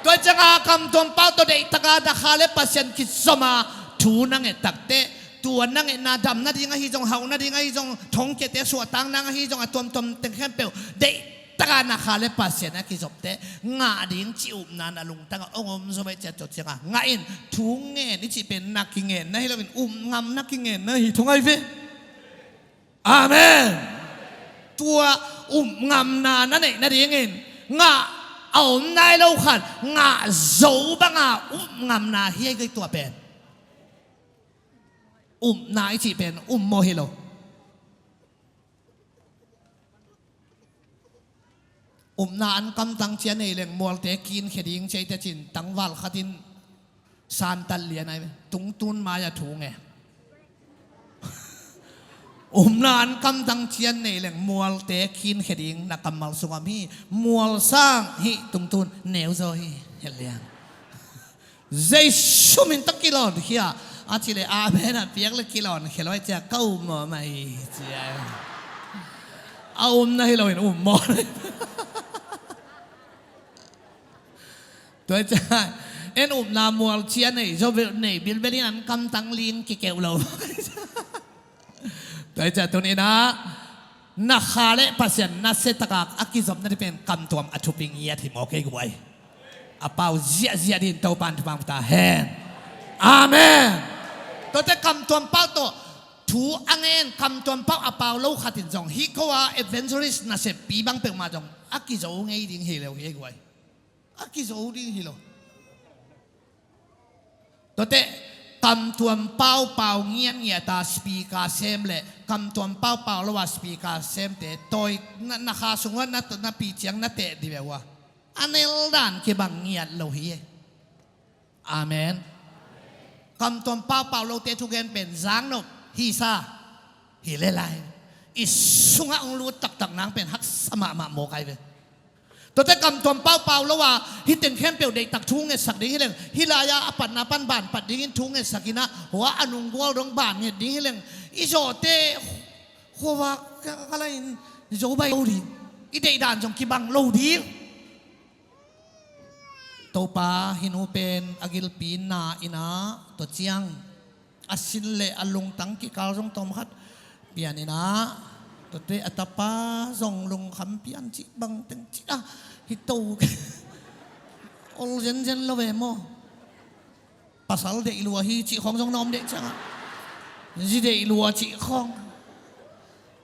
Tua hi ciangah kamtuam pau tawh deihtaka na kha le Pasian kizom a thu na nget takteh, tua na ngetna dam nading ahi zong, hauh nading ahi zong, thongkiate suahtak nang ahi zong, a tuamtuam teng khempeuh deih taka na kha le Pasian a kizopte ngah ding cih upna na lungtangah hong om zaw mai ciat tua ciangah ngah in. Thu ngen i cih pen na kingen na hi loin upngam na kingen na hi thung ai ve. Amen. Tua upngamna na neih nadingin ngah a om nai lo khat ngah zo banga upngamna hi ai kei tua pen. Upna i cih pen um maw hi lo. Upna an kamtang cia nei leng mualte kinkhia ding cia i tecin tangval khatin santat lian ai ve. Tungtun mai-a thu nge. Upna an kamtang cia nei leng mualte kinkhia ding na kammal sungah om hi. Mual sang hi tungtun neu zaw hi. Hel lian. Jesu min tawh kilawnkhia a ci le amen a piak le kilawnkhia lo ai cia ka um maw mai cia. A um na hi loin um maw. Tua cia en upna mual cia nei zo nei bilbelin an kamtang ling kikeuh lo. Tua hi ciah tuninah na kha le Pasian nasia taka a kizopna ding pen kamtuam a thupi ngiat hi maw kei guai. A pau ziahziah dingin Topa in thupha ta hen. Amen. Tuate kamtuam pau tawh thu a ngen kamtuam pau a pau lo khatin zong hih ko a evangelist naseppi bang peuhmah zong a kizo ngei ding hi lo hi ei guai. A kizo ding hi lo. Tuate kamtuam pau pau ngiatngiat a speaker sem le kamtuam pau pau lo a speaker semte tawi na, na kha sungah na, na pi ciang na teh dih ve uh a, a nel dan kibang ngiat lo hi e. Amen. Kamtuam pau pau lote thugen pen zangnop hisa hi le lai. i sungah hong lut taktak nang pen haksa mahmah mawk ai ve. Tuate kamtuam paupau lo a, hih teng khempeuh deihtak thu ngetsak ding hi leng, hih lai-a a patna pan ban pat dingin thu ngetsak in ah, hua a nunggual dong ban nget ding hi leng, i zawhte khuavak ka, ka la in zo bai lo ding, i deihdan zong kibang lo ding. Topa hih nu pen a gilpi na in ah, tua ciang a sin le a lungtang kikal zong tawmkhat pian in ah, tuate a tapa zong lungkham pian cih bang teng cih ah, hih to ol zenzen lo ve maw? Pasal deih lua hi cih khawng zong na om deh ciangah, zi deih lua cih khawng.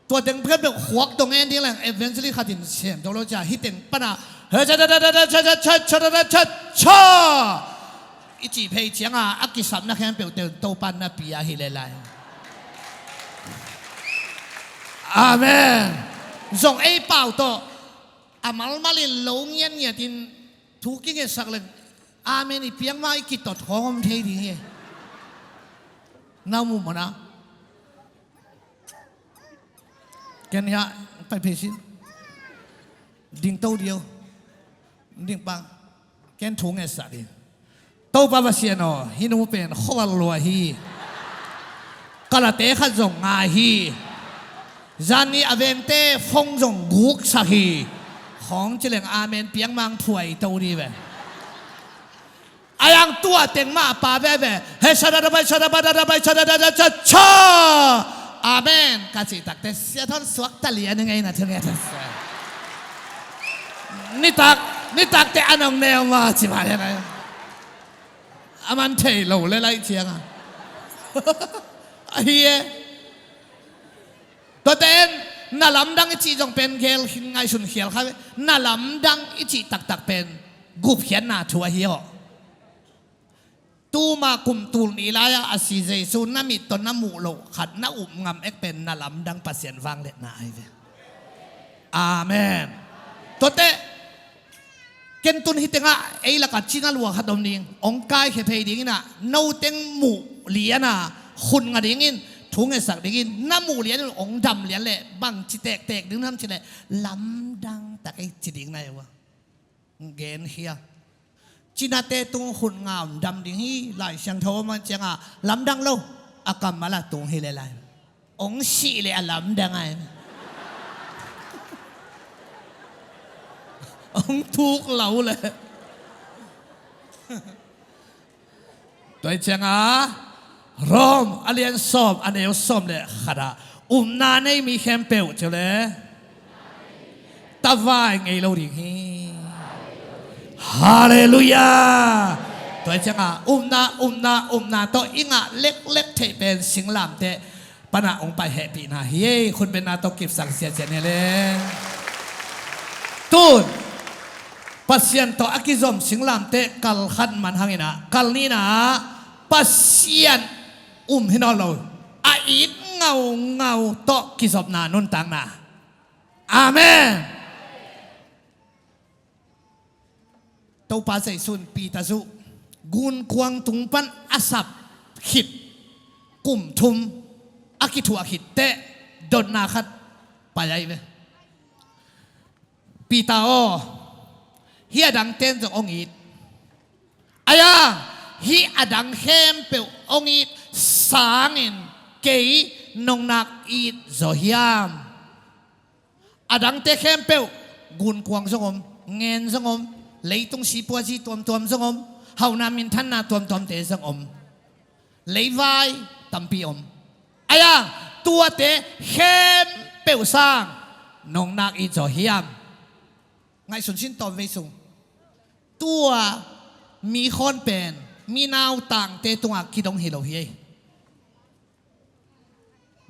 Tua teng peuhpeuh khuak dong en ding leng evangelist khat in sem to lo cia, hih teng pana he cha cha cha cha cha cha cha cha cha cha i cih phei cianga a kisapna khempeuh teng Topa na pia hi le lai. Amen. Zong ei pau tawh a malmal in lo ngiatngiat in thu kingetsak leng amen i piak ma i kitot khawng om thei ding hi. Na mu mana. Ken hiah pai phei sin. Ding to dio. Ding pang. Ken thu ngetsak ding. Topa Pasian aw, hih nu pen khuaval lua hi. Kalate khat zong ngai hi. Zan ni a vengte phone zong guksak hi. Khawng ci leng amen piak mang thuai to dih ve. A yang tua teng mah pa veve. He sada da bai sada ba da da bai sada da da cha cha. Amen ka cih takte sia thawn suak ta lian i ngei na thil nge ta se. Nitak, nitakte a nong neu ma ci ma lian ai. A man thei lo le lai cianga. Ahi e. Tuate en, na lamdang i cih zong pen gel ngaihsun khial kha ve. Na lamdang i cih taktak pen gupkhiatna thu ahi aw. Tuma kum tul ni lai-a a si Jesu na mit tawh na muh loh khat na up ngam ek pen na lamdang Pasian vangliatna ahi ve. Amen. Tuate ken tun hih tengah ei lakah cina lua khat om ding, hong kaikhia phei dingin ah, no teng muh lian a khut nga dingin, thu ngetsak dingin, na muh lian in hong dam lian leh bang ci tektek ding nam ci leh lamdang tak ei ci ding na hi uh a. Gen hi a. Cinate tung khut nga hong dam ding hi, Lai Siangtho a man cianga lamdang lo, a kammal ah tung hi le lai. Hong sih le a lamdang ai. Hong thuk lo le. Tua hi cianga Rom a lian sawm a neu sawm le khatah upna nei mi khempeuh ci le tavai ngei lo ding hi. Halleluiah. Tua hi cianga upna, upna, upna tawh i ngah leklek theih pen singlamteh panah hong pai hehpihna hi ei. Khutbenna tawh kipsak siasia ni le. Tun Pasian tawh a kizom singlamteh kal khat man hanginah kal ninah Pasian um hi nawn lo, a it ngaungau tawh kizopna nuntakna. Amen. Topa Jesu in Peter zuh gunkuang tung pan a sap khit kum thum a kithuah khitteh dotna khat pai ai ve. Peter aw, hih a dangten zong hong it. Aia, hih a dang khempeuh hong it sangin kei nong nak it zaw hiam? A dangte khempeuh gunkuang zong om, ngen zong om, leitung sipuazi tuamtuam zong om, hauhna minthanna tuamtuamte zong om, leivai tampi om. Aia, tuate khempeuh sang nong nak it zaw hiam? Ngaihsun sin tawm vei sung. Tua mi khawn pen mi nautangte tungah kidong hi lo hi ei.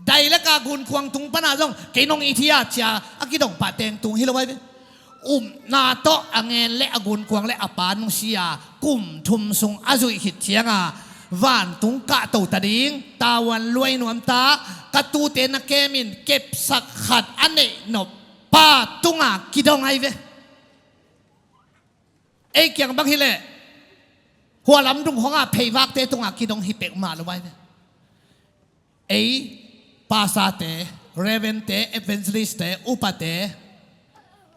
Daileka gunkuang tung pana zong kei nong it hi a cia a kidong pah teng tung hi lo ai ve. Upna tawh a ngen le a gunkuang le a pa nusia kum thum sung a zuih khit cianga vantung kahto ta ding tavuan luai nuamta ka tute na kemin kepsak khat a neih nop pa tunga kidong ai ve. Ei kiang bang hileh hua lamdung khonga pheivakte tunga kidong hi peuhmah lo ai ve. Ei pasate Reverend-te, evangelist-te, upate,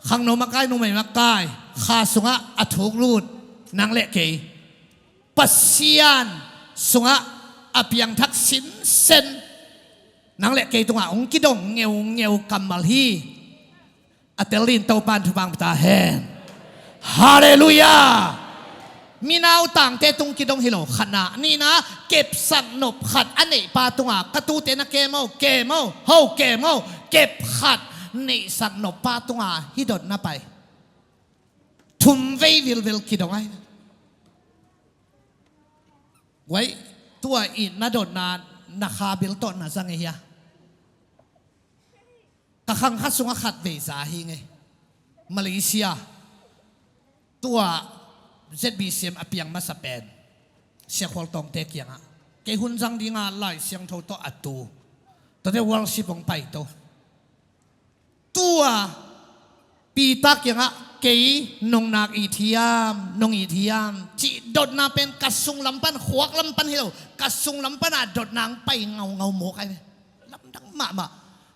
khangno makai, numei makai, kha sungah a thuk lut nang le kei, Pasian sungah a piangthak sinsen nang le kei tungah hong kidong ngeungeu kammal hi. A tel dingin Topa'n thupha pia ta hen. Halleluiah. Minautangte tung kidong hi lo, khatna. Nihna, kepsak nop khat a neihpa tungah, ka tute na kem o, kem o, ho kem o, kep khat neihsak noppa tungah hih dotna pai. Thum vei vilvel kidong ai. Guai, tua i na dotna, na kha bil tawh na zang ei hia? Ka khang khat sungah khat vei za hi ngei. Malaysia. Tua Z B C M a piang masa pen Sia Khual Tawngte kiangah, kei hun zang dinga Lai Siangtho tawh a tu, tuate worship hong paito. Tua Peter kiangah, kei nong nak it hiam, nong it hiam cih dotna pen ka sunglam pan, khuaklam pan hi lo, ka sunglam pan a dotna hong pai ngaungau mawk ai ve. Lamdang mahmah.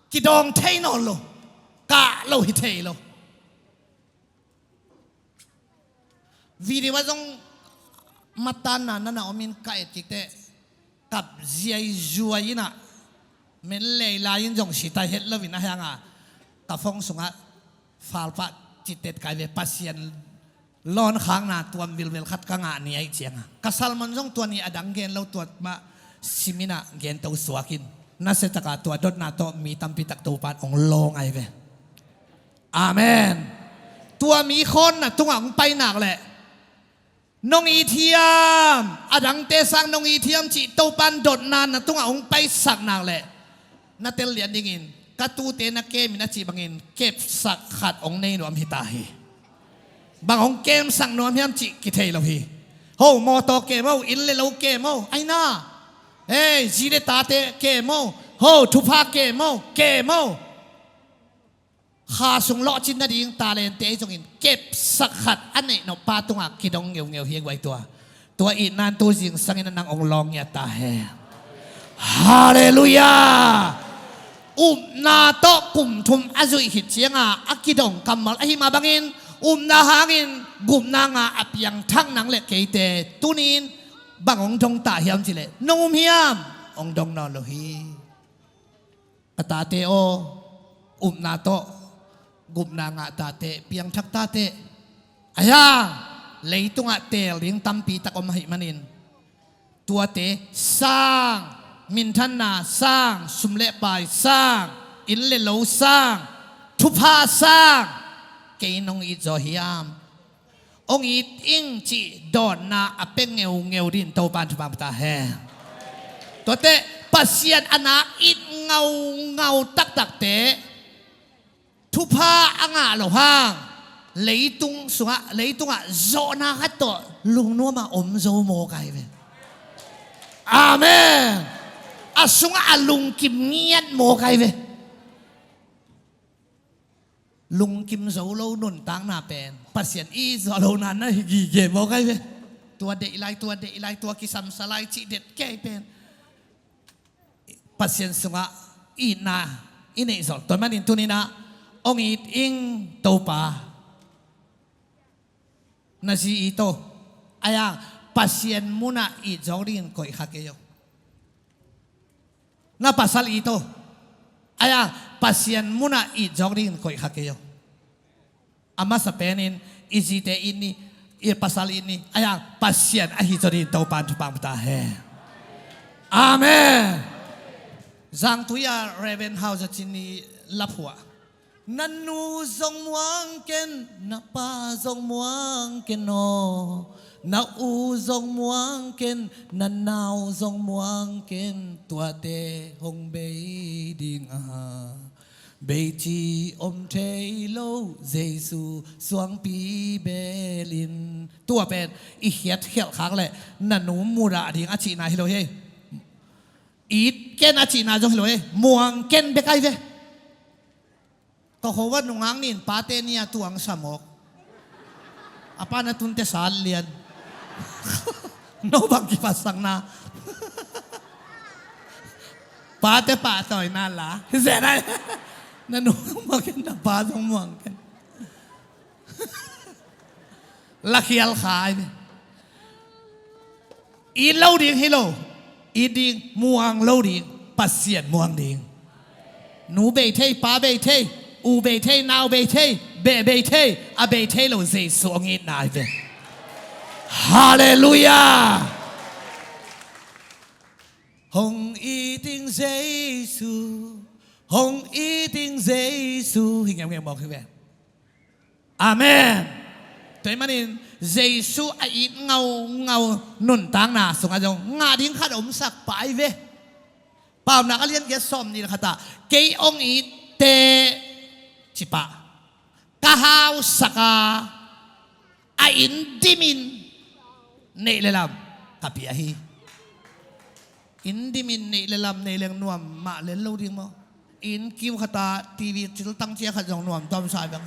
Kidawng thei nawn lo. Kah lo hi thei lo. Video ah zong matanna na na omin ka et kik teh, kap ziaizuai inah, men lei lai in zong sitai het loin a hianga, ka phone sungah falpah citet kai ve, Pasian lawnkhakna tuam vilvel khat ka ngah ni aih cianga. Ka sermon zong tua ni a dang gen lo, tua mah siminah gento suakin. Nasiataka tua dotna tawh mi tampitak Topa'n hong lawng ai ve. Amen. Tua mi khawnna tungah hong pai nak leh, nong it hiam, a dangte sang nong it hiam cih Topa'n dotna na tungah hong paisak nak leh, na tel lian dingin, ka tute na kemin a cih bangin kepsak khat hong nei nuam hi ta hi. Bang hong kemsak nuam hiam cih kithei lo hi. Ho, mawtaw kem o, inn le lo kem o, aina. Hei, zi le tate kem o. Ho, thupha kem o, kem o. Kha sung lawhcin nading talente ahi zongin kepsak khat a neih noppa tungah kidong ngeungeu hi guai tua. Tua itna in tu zingsangin a nang hong lawng ngiat ta hen. Halleluiah. Upna tawh kum thum a zuih khit cianga a kidong kammal ahi mah bangin, upna hangin gupna ngah a piangthak nang le keite tuni-in bang hong dong ta hiam cih leh, nong um hiam, hong dong nawn lo hi. Ka tate aw, upna tawh gupna ngah tate, piangthak tate. Ahi hang leitungah teel ding tampi tak om ahih manin, tuate sang, minthanna sang, sum le pai sang, inn le lo sang, thupha sang, kei nong it zaw hiam? Hong it ing cih dawnna a pia ngeungeu dingin Topa'n thupha pia ta hen. Tuate Pasian a na it ngaungau taktakte thupha a ngah loh hang leitung sungah, leitungah zawhna khat tawh lungnuam a om zo mawk ai ve. Amen. A sungah a lungkim ngiat mawk ai ve. Lungkim zo lo nuntakna pen Pasian it zawh lohna na hi gige mawk ai ve. Tua deih lai, tua deih lai, tua kisamsa lai cih det kei pen Pasian sungah itna i neih zawh. Tua manin tuni-in ah hong it ing Topa. Na zi it aw, ahi hang Pasian munah it zawk dingin koih kha kei aw. Na pasal it aw, ahi hang Pasian munah it zawk dingin koih kha kei aw. A masa penin i zite it ni, i pasal it ni, ahi hang Pasian ahi zaw dingin Topa'n thupha pia ta hen. Amen. Zangtui-a Reverend Hau Za Cin i laphuah. Na nu zong muang ken, na pa zong muang ken aw. Na u zong muang ken, na nau zong muang ken, tuate hong bei ding a, beici om thei lo Jesu suangpi belin. Tua pen i khiat khialh khak leh na nu mudah ding a cihna hi lo hi. It ken a cihna zong hi lo hi. Muang ken bek ai ve. Ka kho va nungak nin pate ni a tuang sa mawk. A pa na tunte sat lian. No bang kipatsakna. Pate pahtawina la. Zenai. Na nu zong muang ken, na pa zong muang ken. Lakhial kha ai ve. It lo ding hi lo. It ding, muang lo ding. Pasian muang ding. Nu bei thei, pa bei thei, u bei thei, nau bei thei, beh bei thei, a bei thei lo Jesu hong itna ai ve. Halleluiah. Hong it ing Jesu, hong it ing Jesu. Hi ngeungeu mawk hi ve. Amen. Tua ahih manin Jesu a it ngaungau nuntakna sungah zong ngah ding khat omsak pah ai ve. Paunak a lian giat sawm nih le khatah, kei hong itte cipah, ka hausak a, a inn dimin neih le lam ka pia hi. Inn dimin neih le lam, neih leng nuam mah lel lo ding maw? Inn kiu khatah T V ciltang cia khat zong nuam tawm sa bang.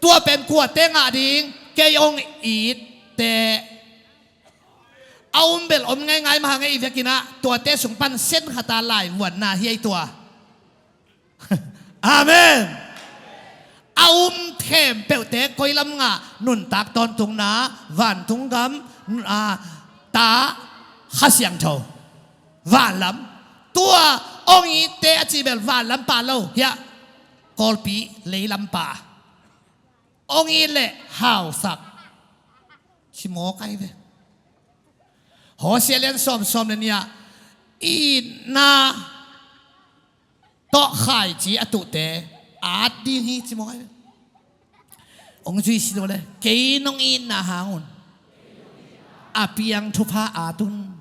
Tua pen kuate ngah ding, kei hong itte. A um bel om ngeingai mah hang ei vekin ah, tuate sung pan sen khatah laivuanna hi ei tua. Amen. A um khempeuhte koi lam ngah, nuntak tawntungna, vantung gam, a, ta, Kha Siangtho. Vanlam. Tua hong itte a cih bel vanlam pah lo hiah, Kawlpi leilam pah. Hong it leh hausak. Ci mawk ai ve. Hosea lian sawm, sawm le nih ah, itna tawh khaici a tuhte at ding hi ci mawk ai ve. Hong zui si lo le, kei nong itna hang un a piang thupha at un.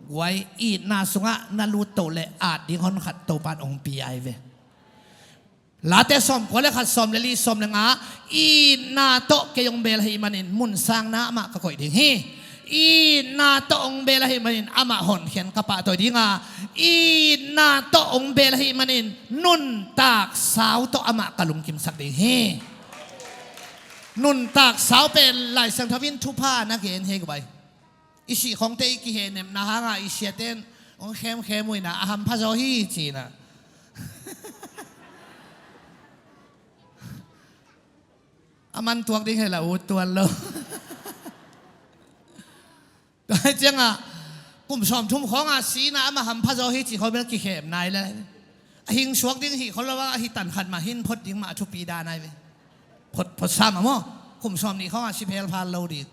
Guai, itna sungah na lut toh le at ding hon khat Topan hong pia ai ve. Late sawm kua le khat, sawm le li, sawm le nga, itna tawh kei hong bel ahih manin mun sangna amah ka koih ding hi. Itna tawh hong bel ahih manin amah honkhian ka pahtawi ding a, itna tawh hong bel ahih manin nuntak sau tawh amah ka lungkimsak ding hi. Nuntak sau pen Lai Siangtho in thupha na gen hi guai. I sih khongte i kihehnepna hanga i siate in hong khemkhem uh inah a hampha zaw hi ci inah. A man tuak ding hela ut tuan lo. Tua ciangah kum sawmthum khawnga si inah amah hampha zaw hi ci khawng bel kikhem nai le. A hing suak ding hih khol lo a, a hi tan khat mah hin phot ding mah a thupi dan ai ve. Phot, phot sa mah maw. Kum sawmnih khawnga si phelphal lo ding.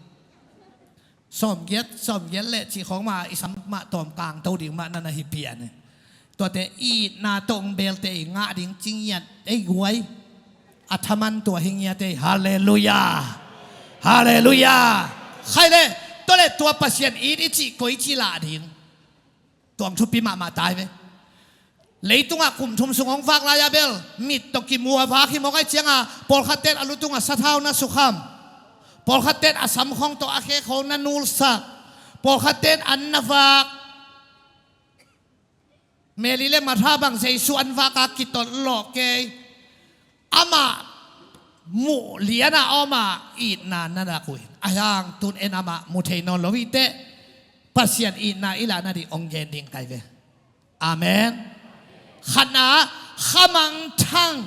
Sawmgiat, sawmgiat le cih khawng mah i sam mah tawm kangto ding mah na na hi pian e. Tuate itna tawh hong belte i ngah ding ci ngiat ei guai. A thaman tua hi ngiat ei. Halleluiah. Halleluiah. Khai le, tua le tua Pasian it i cih koici lah ding. Tuang thupi mahmah tai ve. Leitungah kum thum sung hong vak lai-a bel mit tawh kimu a vak hi mawk ai cianga, pawlkhatten a lu tungah sathau na sukham, pawlkhatten a samkhong tawh a khekho na nulsak, pawlkhatten an na vak. Mary le Martha bang Jesu an vak a kitolh lawh kei. Amah muh liana a om a itna na lak uh hi. A hang tun en amah mu thei nawn lo hi teh, Pasian itna i lah nading hong gen ding kai ve. Amen. Khatna, khamangthang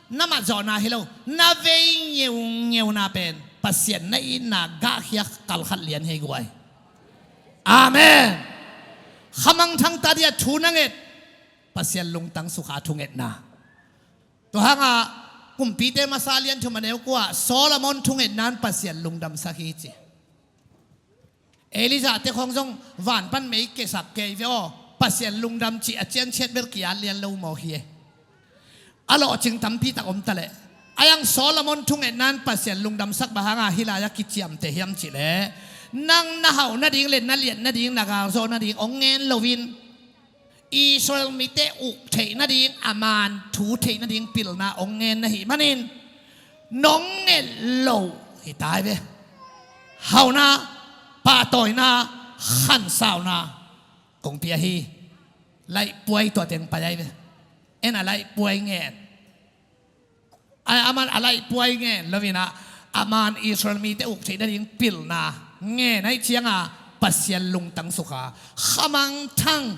na matzawhna hi lo, na vei ngeungeuna pen Pasian na itna gahkhiak kalkhat lian hi guai. Amen. Khamangthang ta dia thu na nget, Pasian lungtang sukha thungetna. Tua hanga Kumpite masa lian thum a neu kua, Solomon thungetna in Pasian lungdamsak hi ci. Elijah te khong zong van pan mei kesak kei ve aw, Pasian lungdam cih a cianciat bel ki-at lian lo mawk hi e. A lawhcing tampi tak om ta leh, a yang Solomon thungetna in Pasian lungdamsak bang hanga hih lai-ah kiciamteh hiam cih leh, nang na hauh nading le na liat nading, na galzawh nading hong ngen loin, Israel mite uk theih nading, a man thu theih nading pilna hong ngen na hih manin, nong nget loh hi tai ve. Hauhna, pahtawina, khansauna kong pia hi. Laihpuai tua teng pai ai ve. En a laihpuai ngen. A, a man a laihpuai ngen loinah, a man Israel mite uk theih nading pilna ngen ai cianga, Pasian lungtang sukha. Khamangthang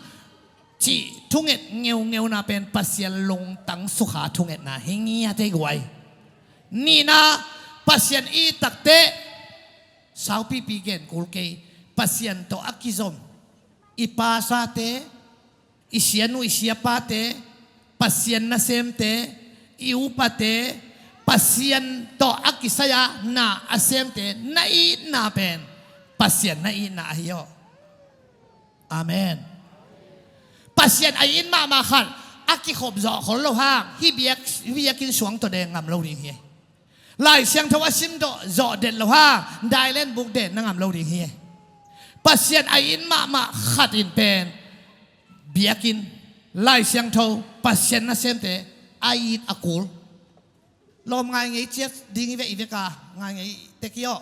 cih thunget ngeungeuna pen Pasian lungtang sukha thungetna hi ngiat ei guai. Nihna, Pasian i takte saupipi gen kul kei. Pasian tawh a kizom i pasate, i sianu i siapate, Pasian nasemte, i upate, Pasian tawh a kisai-a na a semte na itna pen Pasian na itna ahi aw. Amen. Pasian a it mahmah khat a kikhop zawh khol lo hang hih biak, hih biakinn suang tawh deng ngam lo ding hi. Lai Siangtho a sim zawh, zawh det lo hang dailen buk den na ngam lo ding hi. Pasian a it mahmah khat in pen biakinn, Lai Siangtho, Pasian nasemte a it a kul. Lawm ngai ngei ciat ding i ve, i ve ka ngai ngei tek hi aw.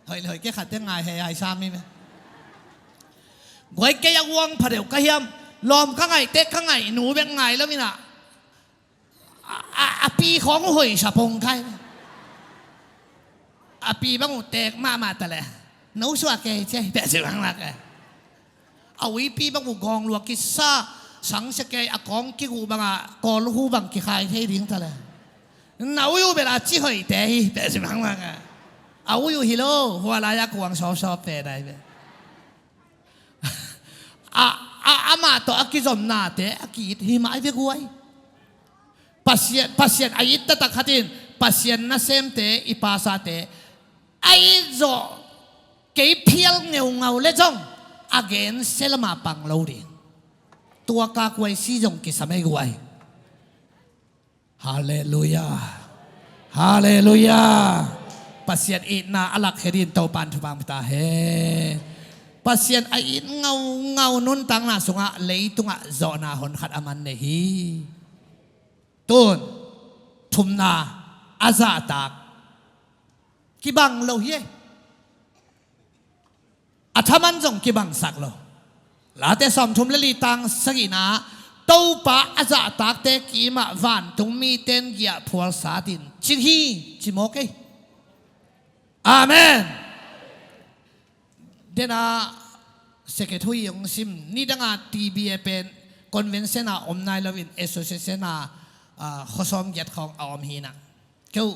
Hoih le hoih kei khatte ngai hei hai sam hi ve. Guai kei a uang pha deuh ka hiam. Lawm ka ngaihte ka ngaih nu bek ngai lo in ah. A, a, a pi khawng uh hoih sa pong kai. A pi bang uh tek mahmah ta leh no suak kei cia hi peh si bang lak eh. A uipi bang uh gawng luak kisa, sangsia kei a kawng kiguh bangah kawlhu bang kikhai thei ding ta leh. Na ui uh bel a ci hoihte hi peh si bang lak eh. A ui uh hi lo, hua lai-a kuang sawpsawp pe dai beh. A, a, amah tawh a kizomnate a ki-it hi mah ai ve guai. Pasian, Pasian a it taktak khat in Pasian nasemte, i pasate a it zawh kei phial ngeungau le zong a gensia lamah pang lo ding. Tua ka kuai si zong kisam ei guai. Halleluiah. Halleluiah. Pasian itna a lakkhia dingin Topan thupha pia ta hen. Pasian a it ngaungau nuntakna sungah leitungah zawhna honkhat a man nei hi. Tun, thumna, a zahtak kibang lo hi. A thaman zong kibangsak lo. Late sawmthum le li tang sagihna, Topa a zahtakte kimah vantung miten giahphual satin cing hi, ci mawk ei. Amen. Dena secretary hong sim, nidanga T B A pen convention a om nai loin association a, a, khuasawm giat khawng a om hi na. Keu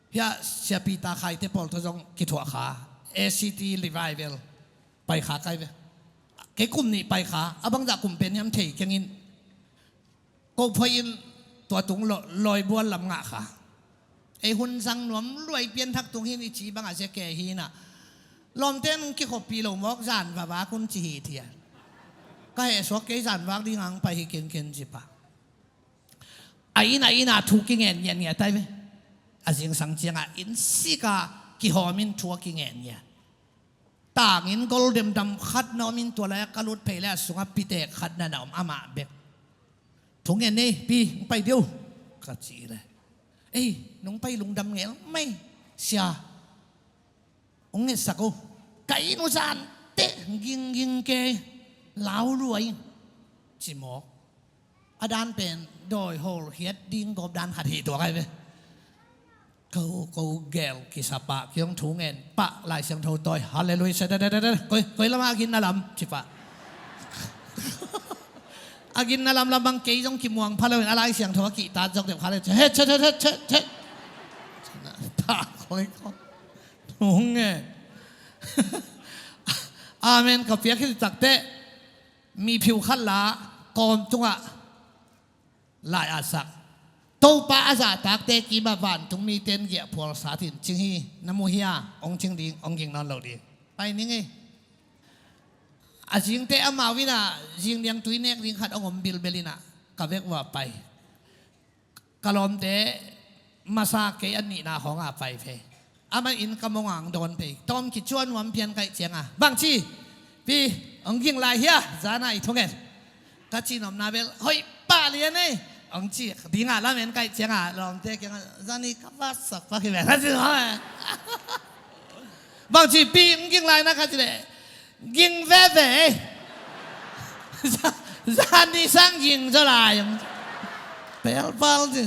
hia siapi ta khaite pawl tawh zong kithuah kha, A C T revival pai kha kai ve. Kei kum nih pai kha, a bangzah kum pen hiam thei kengin. Ko phoih in tua tung lo, lawibual lam ngah kha. Ei hun zang nuam luai pianthak tung hin i ci bangah zia ke hi na. Lawmte nung kikhoppi lo mawk zan vavak un ci hi thia. Ka heh suak kei zan vak ding ang pai hi kenken ci pah. A inn a inn a thu kingen ngiatngiat ai ve. A zingsang ciangah inn sika kihawmin thu a kingen ngiat. Tangin gol demdam khat na omin tua lai-ah ka lut phei le a sungah pitek khat na na om amah bek. Thu ngen ei pi, hong pai diu ka ci le. Ei, nong pai lungdam ngel mai sia. Hong ngetsak uh. Ka inn uh zan teh gingging kei lau luai ci mawk. A dan pen dawi hawl hiat ding gawp dan khat hi tuak ai ve. Ko ko gel kisa pah kiong thu ngen pah Lai Siangtho tawi halleluiah sa da da da da koi koi lama a gin na lam ci pah. A gin na lam lam bang kei zong kimuang pha loin a Lai Siangtho a kihtat zok deuh kha le he che che che che che. Pah koi koi thu ngen. Amen ka piak hi takteh. Miphiu khat la kawm tungah lai a sak. Topa a zahtakte kimah vantung miten giahphual satin cing hi. Na mu hi a, hong cing ding, hong ging nawn lo ding. Pai ning ei. A zingte amau in a zingniang tui nek ding khat hong om bilbel in a ka vek uh a pai. Ka lawmte masa kei a nihna khawng a pai phei. Amah in ka mong ang dawn phei. Tawm kicuan nuam pian kaih cianga bangci pi hong ging lai hia zana i thungen. Ka ci nopna bel hoih pah lian ei hong ci dingah lamen kaih cianga lawmte kianga zani ka vasak pak hi ve ka ci nuam ei. Bangci pi hong ging lai na ka ci leh. Ging veve ei. Zan ni sang ging zaw lai. Pelpal ci.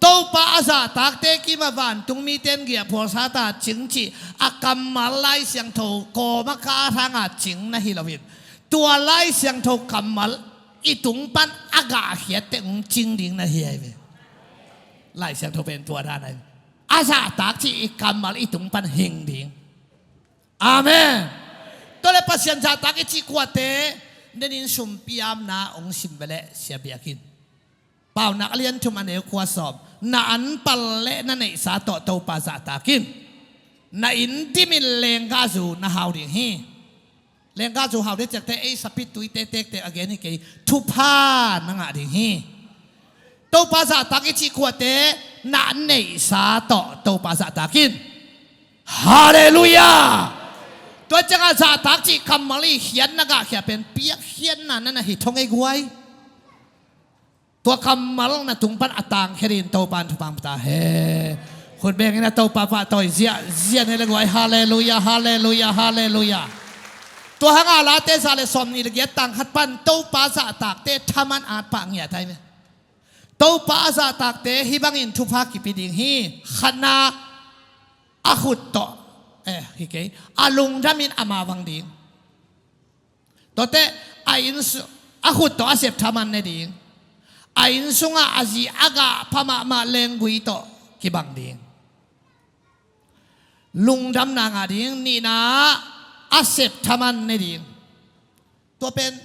To Pa a zahtakte kim a vantung mite in giahphual sa ta cing cih a kammal Lai Siangtho kawm a kah hanga cing na hi loin, tua Lai Siangtho kammal i tung pan a gahkhiat teh hong cing ding na hi ahi ve. Lai Siangtho pen tua dan ahi ve. A zahtak cih i kammal i tung pan hing ding. Amen. Tua leh Pasian zahtak i cih kuate, nenin sumpiamna hong sim ve leh sia biakinn. Paunak a lian thum a neu kua sawm. Na an pal leh na neihsa tawh Topa zahtak in. Na inn dimin lenggahzu na hau ding hi. Lenggahzu hau ding ciangte ei sapit tuite tektek a gen hi kei. Thupha na ngah ding hi. Topa zahtak i cih kuate, na neihsa tawh Topa zahtak in. Halleluiah. Tua ciangah zahtak cih kammal i khiatna gahkhia pen piakkhiatna na na hi thong ei guai. Tua kammal na tung pan a tangkhia dingin Topa in thupha hong pia ta hen. Khut bengin a Topa pahtawi ziahziah ni le guai. Halleluiah, halleluiah, halleluiah. Tua hanga Late za le sawmnih le giat tang khat pan Topa zahtakte thaman at pah ngiat ahi ve. Topa a zahtakte hih bangin thupha kipia ding hi. Khatna, a khut tawh, eh, hi kei, a lungdamin a mavang ding. Tuate a inn su-, a khut tawh a sep thaman ne ding. A inn sungah a zi a gah pha mahmah lenggui tawh kibang ding. Lungdamna ngah ding. Nihna, a sep thaman ne ding. Tua pen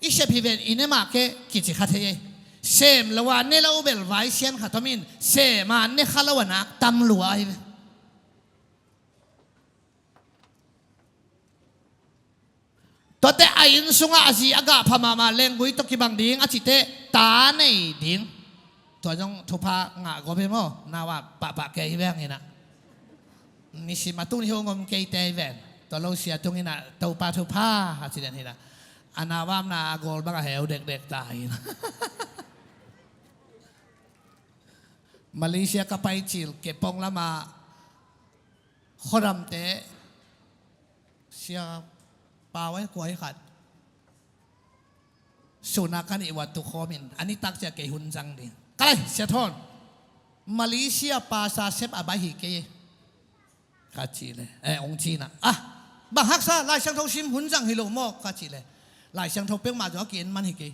i sep hi ven, i ne mah kei kici kha thei ei. Sem lo a ne lo bel vai sian khat om in, sem a ne kha lo a nak tam lua ahi ve. Tuate a inn sungah a zi a gah pha mahmah lenggui tawh kibang ding a cihte ta nei ding. Tua zong thupha ngah gawp hi maw? Nau a pahpah kei hi veng hi na. Nisim a tung ni hong om keite hi ven. Tua lo sia tung hi na, Topa thupha a ci den hi na. A nau a om na a gawl bang a heu dekdek ta hi na. Malaysia ka pai cil kepong lama khuadamte sia pau ai kuai khat. Suna ka nih uat tu khawmin a nitak cia kei hun zang ding. Ka lai, sia thawn. Malaysia pasa sep a bai hi kei. Ka ci le. Eh, ong ci na. Ah, bang haksa, Lai Siangtho sim hun zang hi lo maw, ka ci le. Lai Siangtho pek mah zo a ki en man hi kei.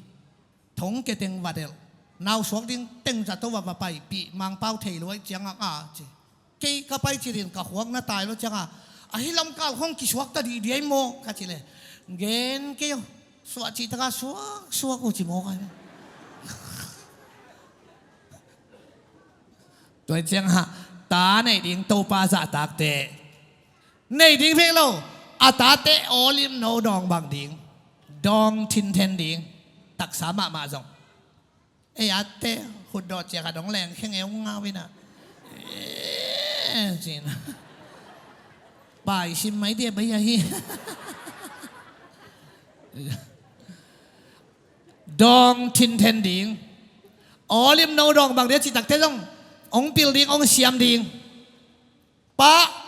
Thong ke teng va delh. Nau suak ding teng zato va va pai pi, Mangpau thei lo ai ciang a, a ci. Kei ka pai ci din ka khuak na tai lo ciang a. A hi lamkal khong kisuak ta dih diai maw, ka ci le. Gen kei o. Suak ci taka suak, suak u ci maw ka hi. Tua ciang a, ta nei ding Topa zahtakte. Nei ding vek lo, a tate awlim no dawng bang ding. Dawng thinthen ding. Taksa mahmah zong. Ei a te, khut dawh ciak a dong leng kheng eu ngau ina. Eh, cin. Pai sim mai dia bai ahi. Dawng thinthen ding. Awlim no dawng bang dia citakte zong. Ong pil ding, ong siam ding. Pa,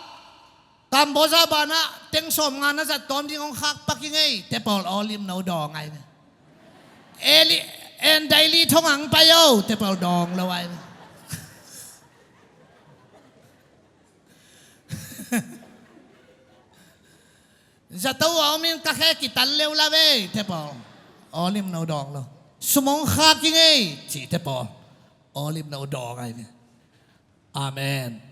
Kamboja banah teng sawm nga na zat tawm ding hong khak pak i ngei, te pawl awlim no dawng ai ve. Eli, en daily thong ang pai o, te pawl dawng lo ai ve. Zato a om in ka khe kitan leu la ve, te pawl awlim no dawng lo. Sum hong khak i ngei, ci te pawl awlim no dawng ai ve. Amen.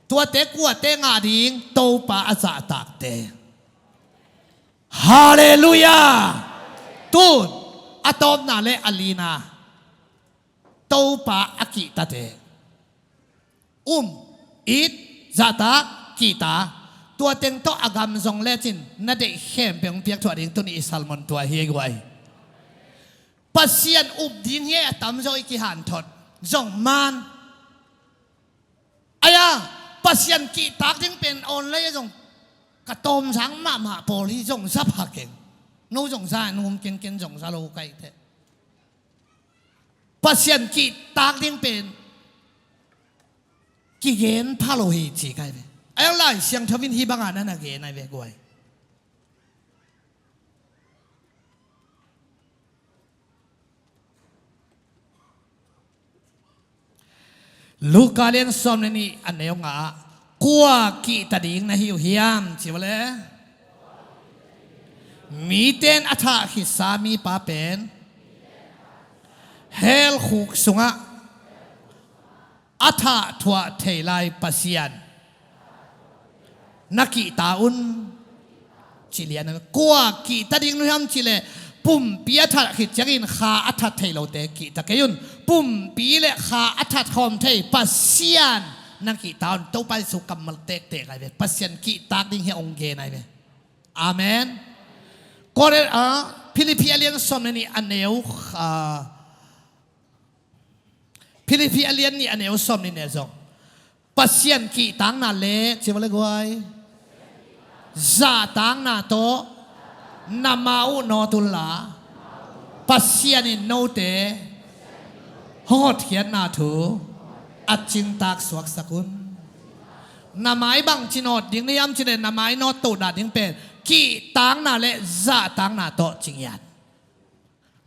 Tuate kuate ngah ding, Topa a zahtakte. Halleluiah. Tun, a tawpna le a lina. Topa a kihtate. Um, it, zahtak, kihta. Tua teng tawh a gam zong lecin na deih khempeuh hong piak thuah ding tuni i sermon tua hi ei guai. Pasian up ding hi a tamzaw i kihanthot zong man. Aia, Pasian kihtak ding pen online a zong ka tawmzang mahmah pawl hi zong za pha keng. No zong za, no om kenken zong za lo kai te. Pasian kihtak ding pen kigen pha lo hi ci kai ve. Aia Lai Siangtho in hi banga na na gen ai ve guai. Luka lian sawm le nih a neu nga ah, kua kihta ding na hi uh hiam ci uh le? Mite in a thah khitsa mipa pen hell khuk sungah a thah thuah thei lai Pasian na kihta un. Ci lian a, kua kihta ding na hi uh hiam cih leh, pumpi a that khit ciangin kha a that thei lote kihta kei un. Pumpi le kha a that khawm thei Pasian na kihta un. Topa Jesu kammal tektek ai ve. Pasian kihtak ding hi a hong gen ai ve. Amen. Korin, ah, Philippi a lian sawm le nih a neu, ah, Philippi a lian nih a neu sawm nih ne zong, Pasian kihtakna le, ci va le guai, zahtakna tawh na ma uh nawt unla, Pasian in note hong hotkhiatna thu a cingtak suaksak un. Na mai bang ci nawt ding na hi hiam cih leh, na mai nawt tohdah ding pen kihtakna le zahtakna tawh ci ngiat.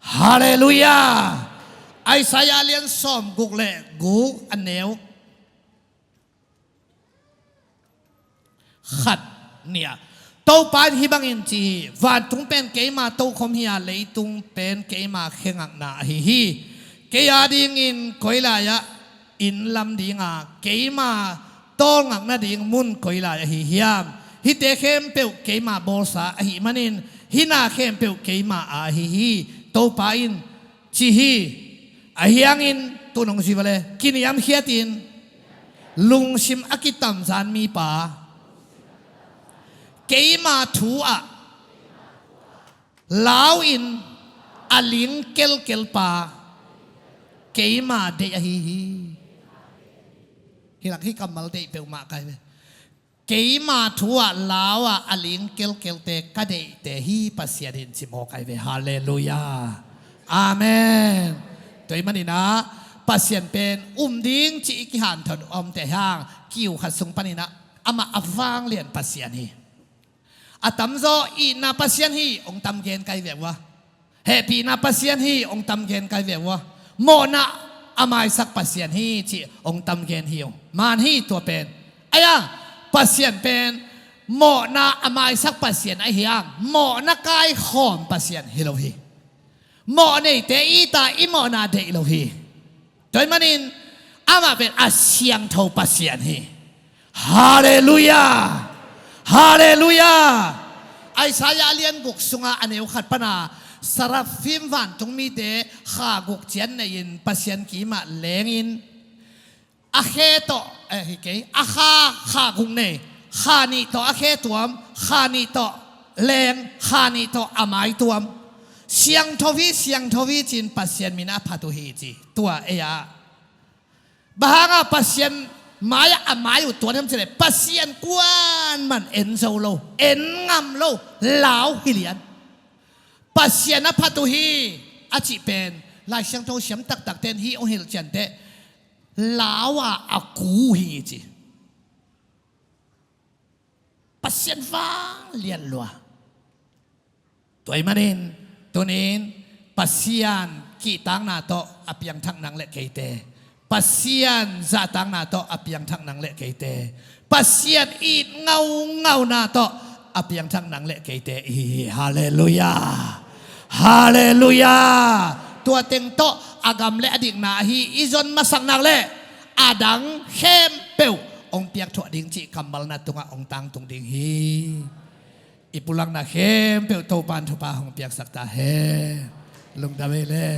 Halleluiah. Isaiah lian sawm guk le guk a neu khat, nih ah, Topa in hih bangin ci hi: Vantung pen keima tokhom hi a, leitung pen keima khe ngakna ahi hi. Kei a dingin koi lai-ah inn lam ding a, keima tawlngak nading mun koi lai ahi hiam? Hihte khempeuh keima bawlsa ahih manin hih na khempeuh keima a ahi hi, Topa in ci hi. Ahi hangin tu-in hong zui va le, kiniamkhiatin lungsim a kitamzan mipa, keima thu ah lau-in a ling kelkel pa, keima deih ahi hi. Hih lak hih kammal deih peuhmah kai ve. Keima thu ah lau a a ling kelkelte ka deihte hi Pasian in ci mawk ai ve. Halleluiah. Amen. Tua ahih manin ah Pasian pen um ding ci i kihanthawn omte hang kiu khat sung panin ah amah a vanglian Pasian hi. A tamzaw itna Pasian hi hong tam gen kai ve ua. Hehpihna Pasian hi hong tam gen kai ve ua. Mawhna a maisak Pasian hi ci hong tam gen hi ung. Maan hi tua pen. Ahi hang Pasian pen mawhna a maisak Pasian ahi hang, mawhna kaikhawm Pasian hi lo hi. Mawh neite i ta i mawhna deih lo hi. Tua ahih manin amah pen a siangtho Pasian hi. Halleluiah. Halleluiah. Isaiah a lian guk sungah a neu khat pana seraphim vantung mite kha guk ciat nei-in Pasian kimah lengin a khe tawh, eh, hi kei, a kha, kha guk nei, kha nih tawh a khe tuam, kha nih tawh leng, kha nih tawh a mai tuam. Siangtho hi, siangtho hi ci-in Pasian min a phat uh hi ci. Tua ei-ah bang hangah Pasian mai-ah a mai uh tuan hiam cih leh, Pasian kuaman en zo lo, en ngam lo lau hi lian. Pasian a phat uh hi a cih pen Lai Siangtho siam taktakte in hih hong hilh ciangteh, lau a a ku uh hi ci. Pasian vanglian lua. Tua ahih manin tuni-in Pasian kihtakna tawh a piangthak nang le keite, Pasian zahtakna tawh a piangthak nang le keite, Pasian it ngaungauna tawh a piangthak nang le keite i hi hi. Halleluiah. Halleluiah. Tua teng tawh a gam le a dikna ahi i zon masak nak leh a dang khempeuh hong piakthuah ding cih kammal na tungah hong tangtung ding hi. I pulakna khempeuh Topa in thupha hong piaksak ta hen. Lungdam ei le.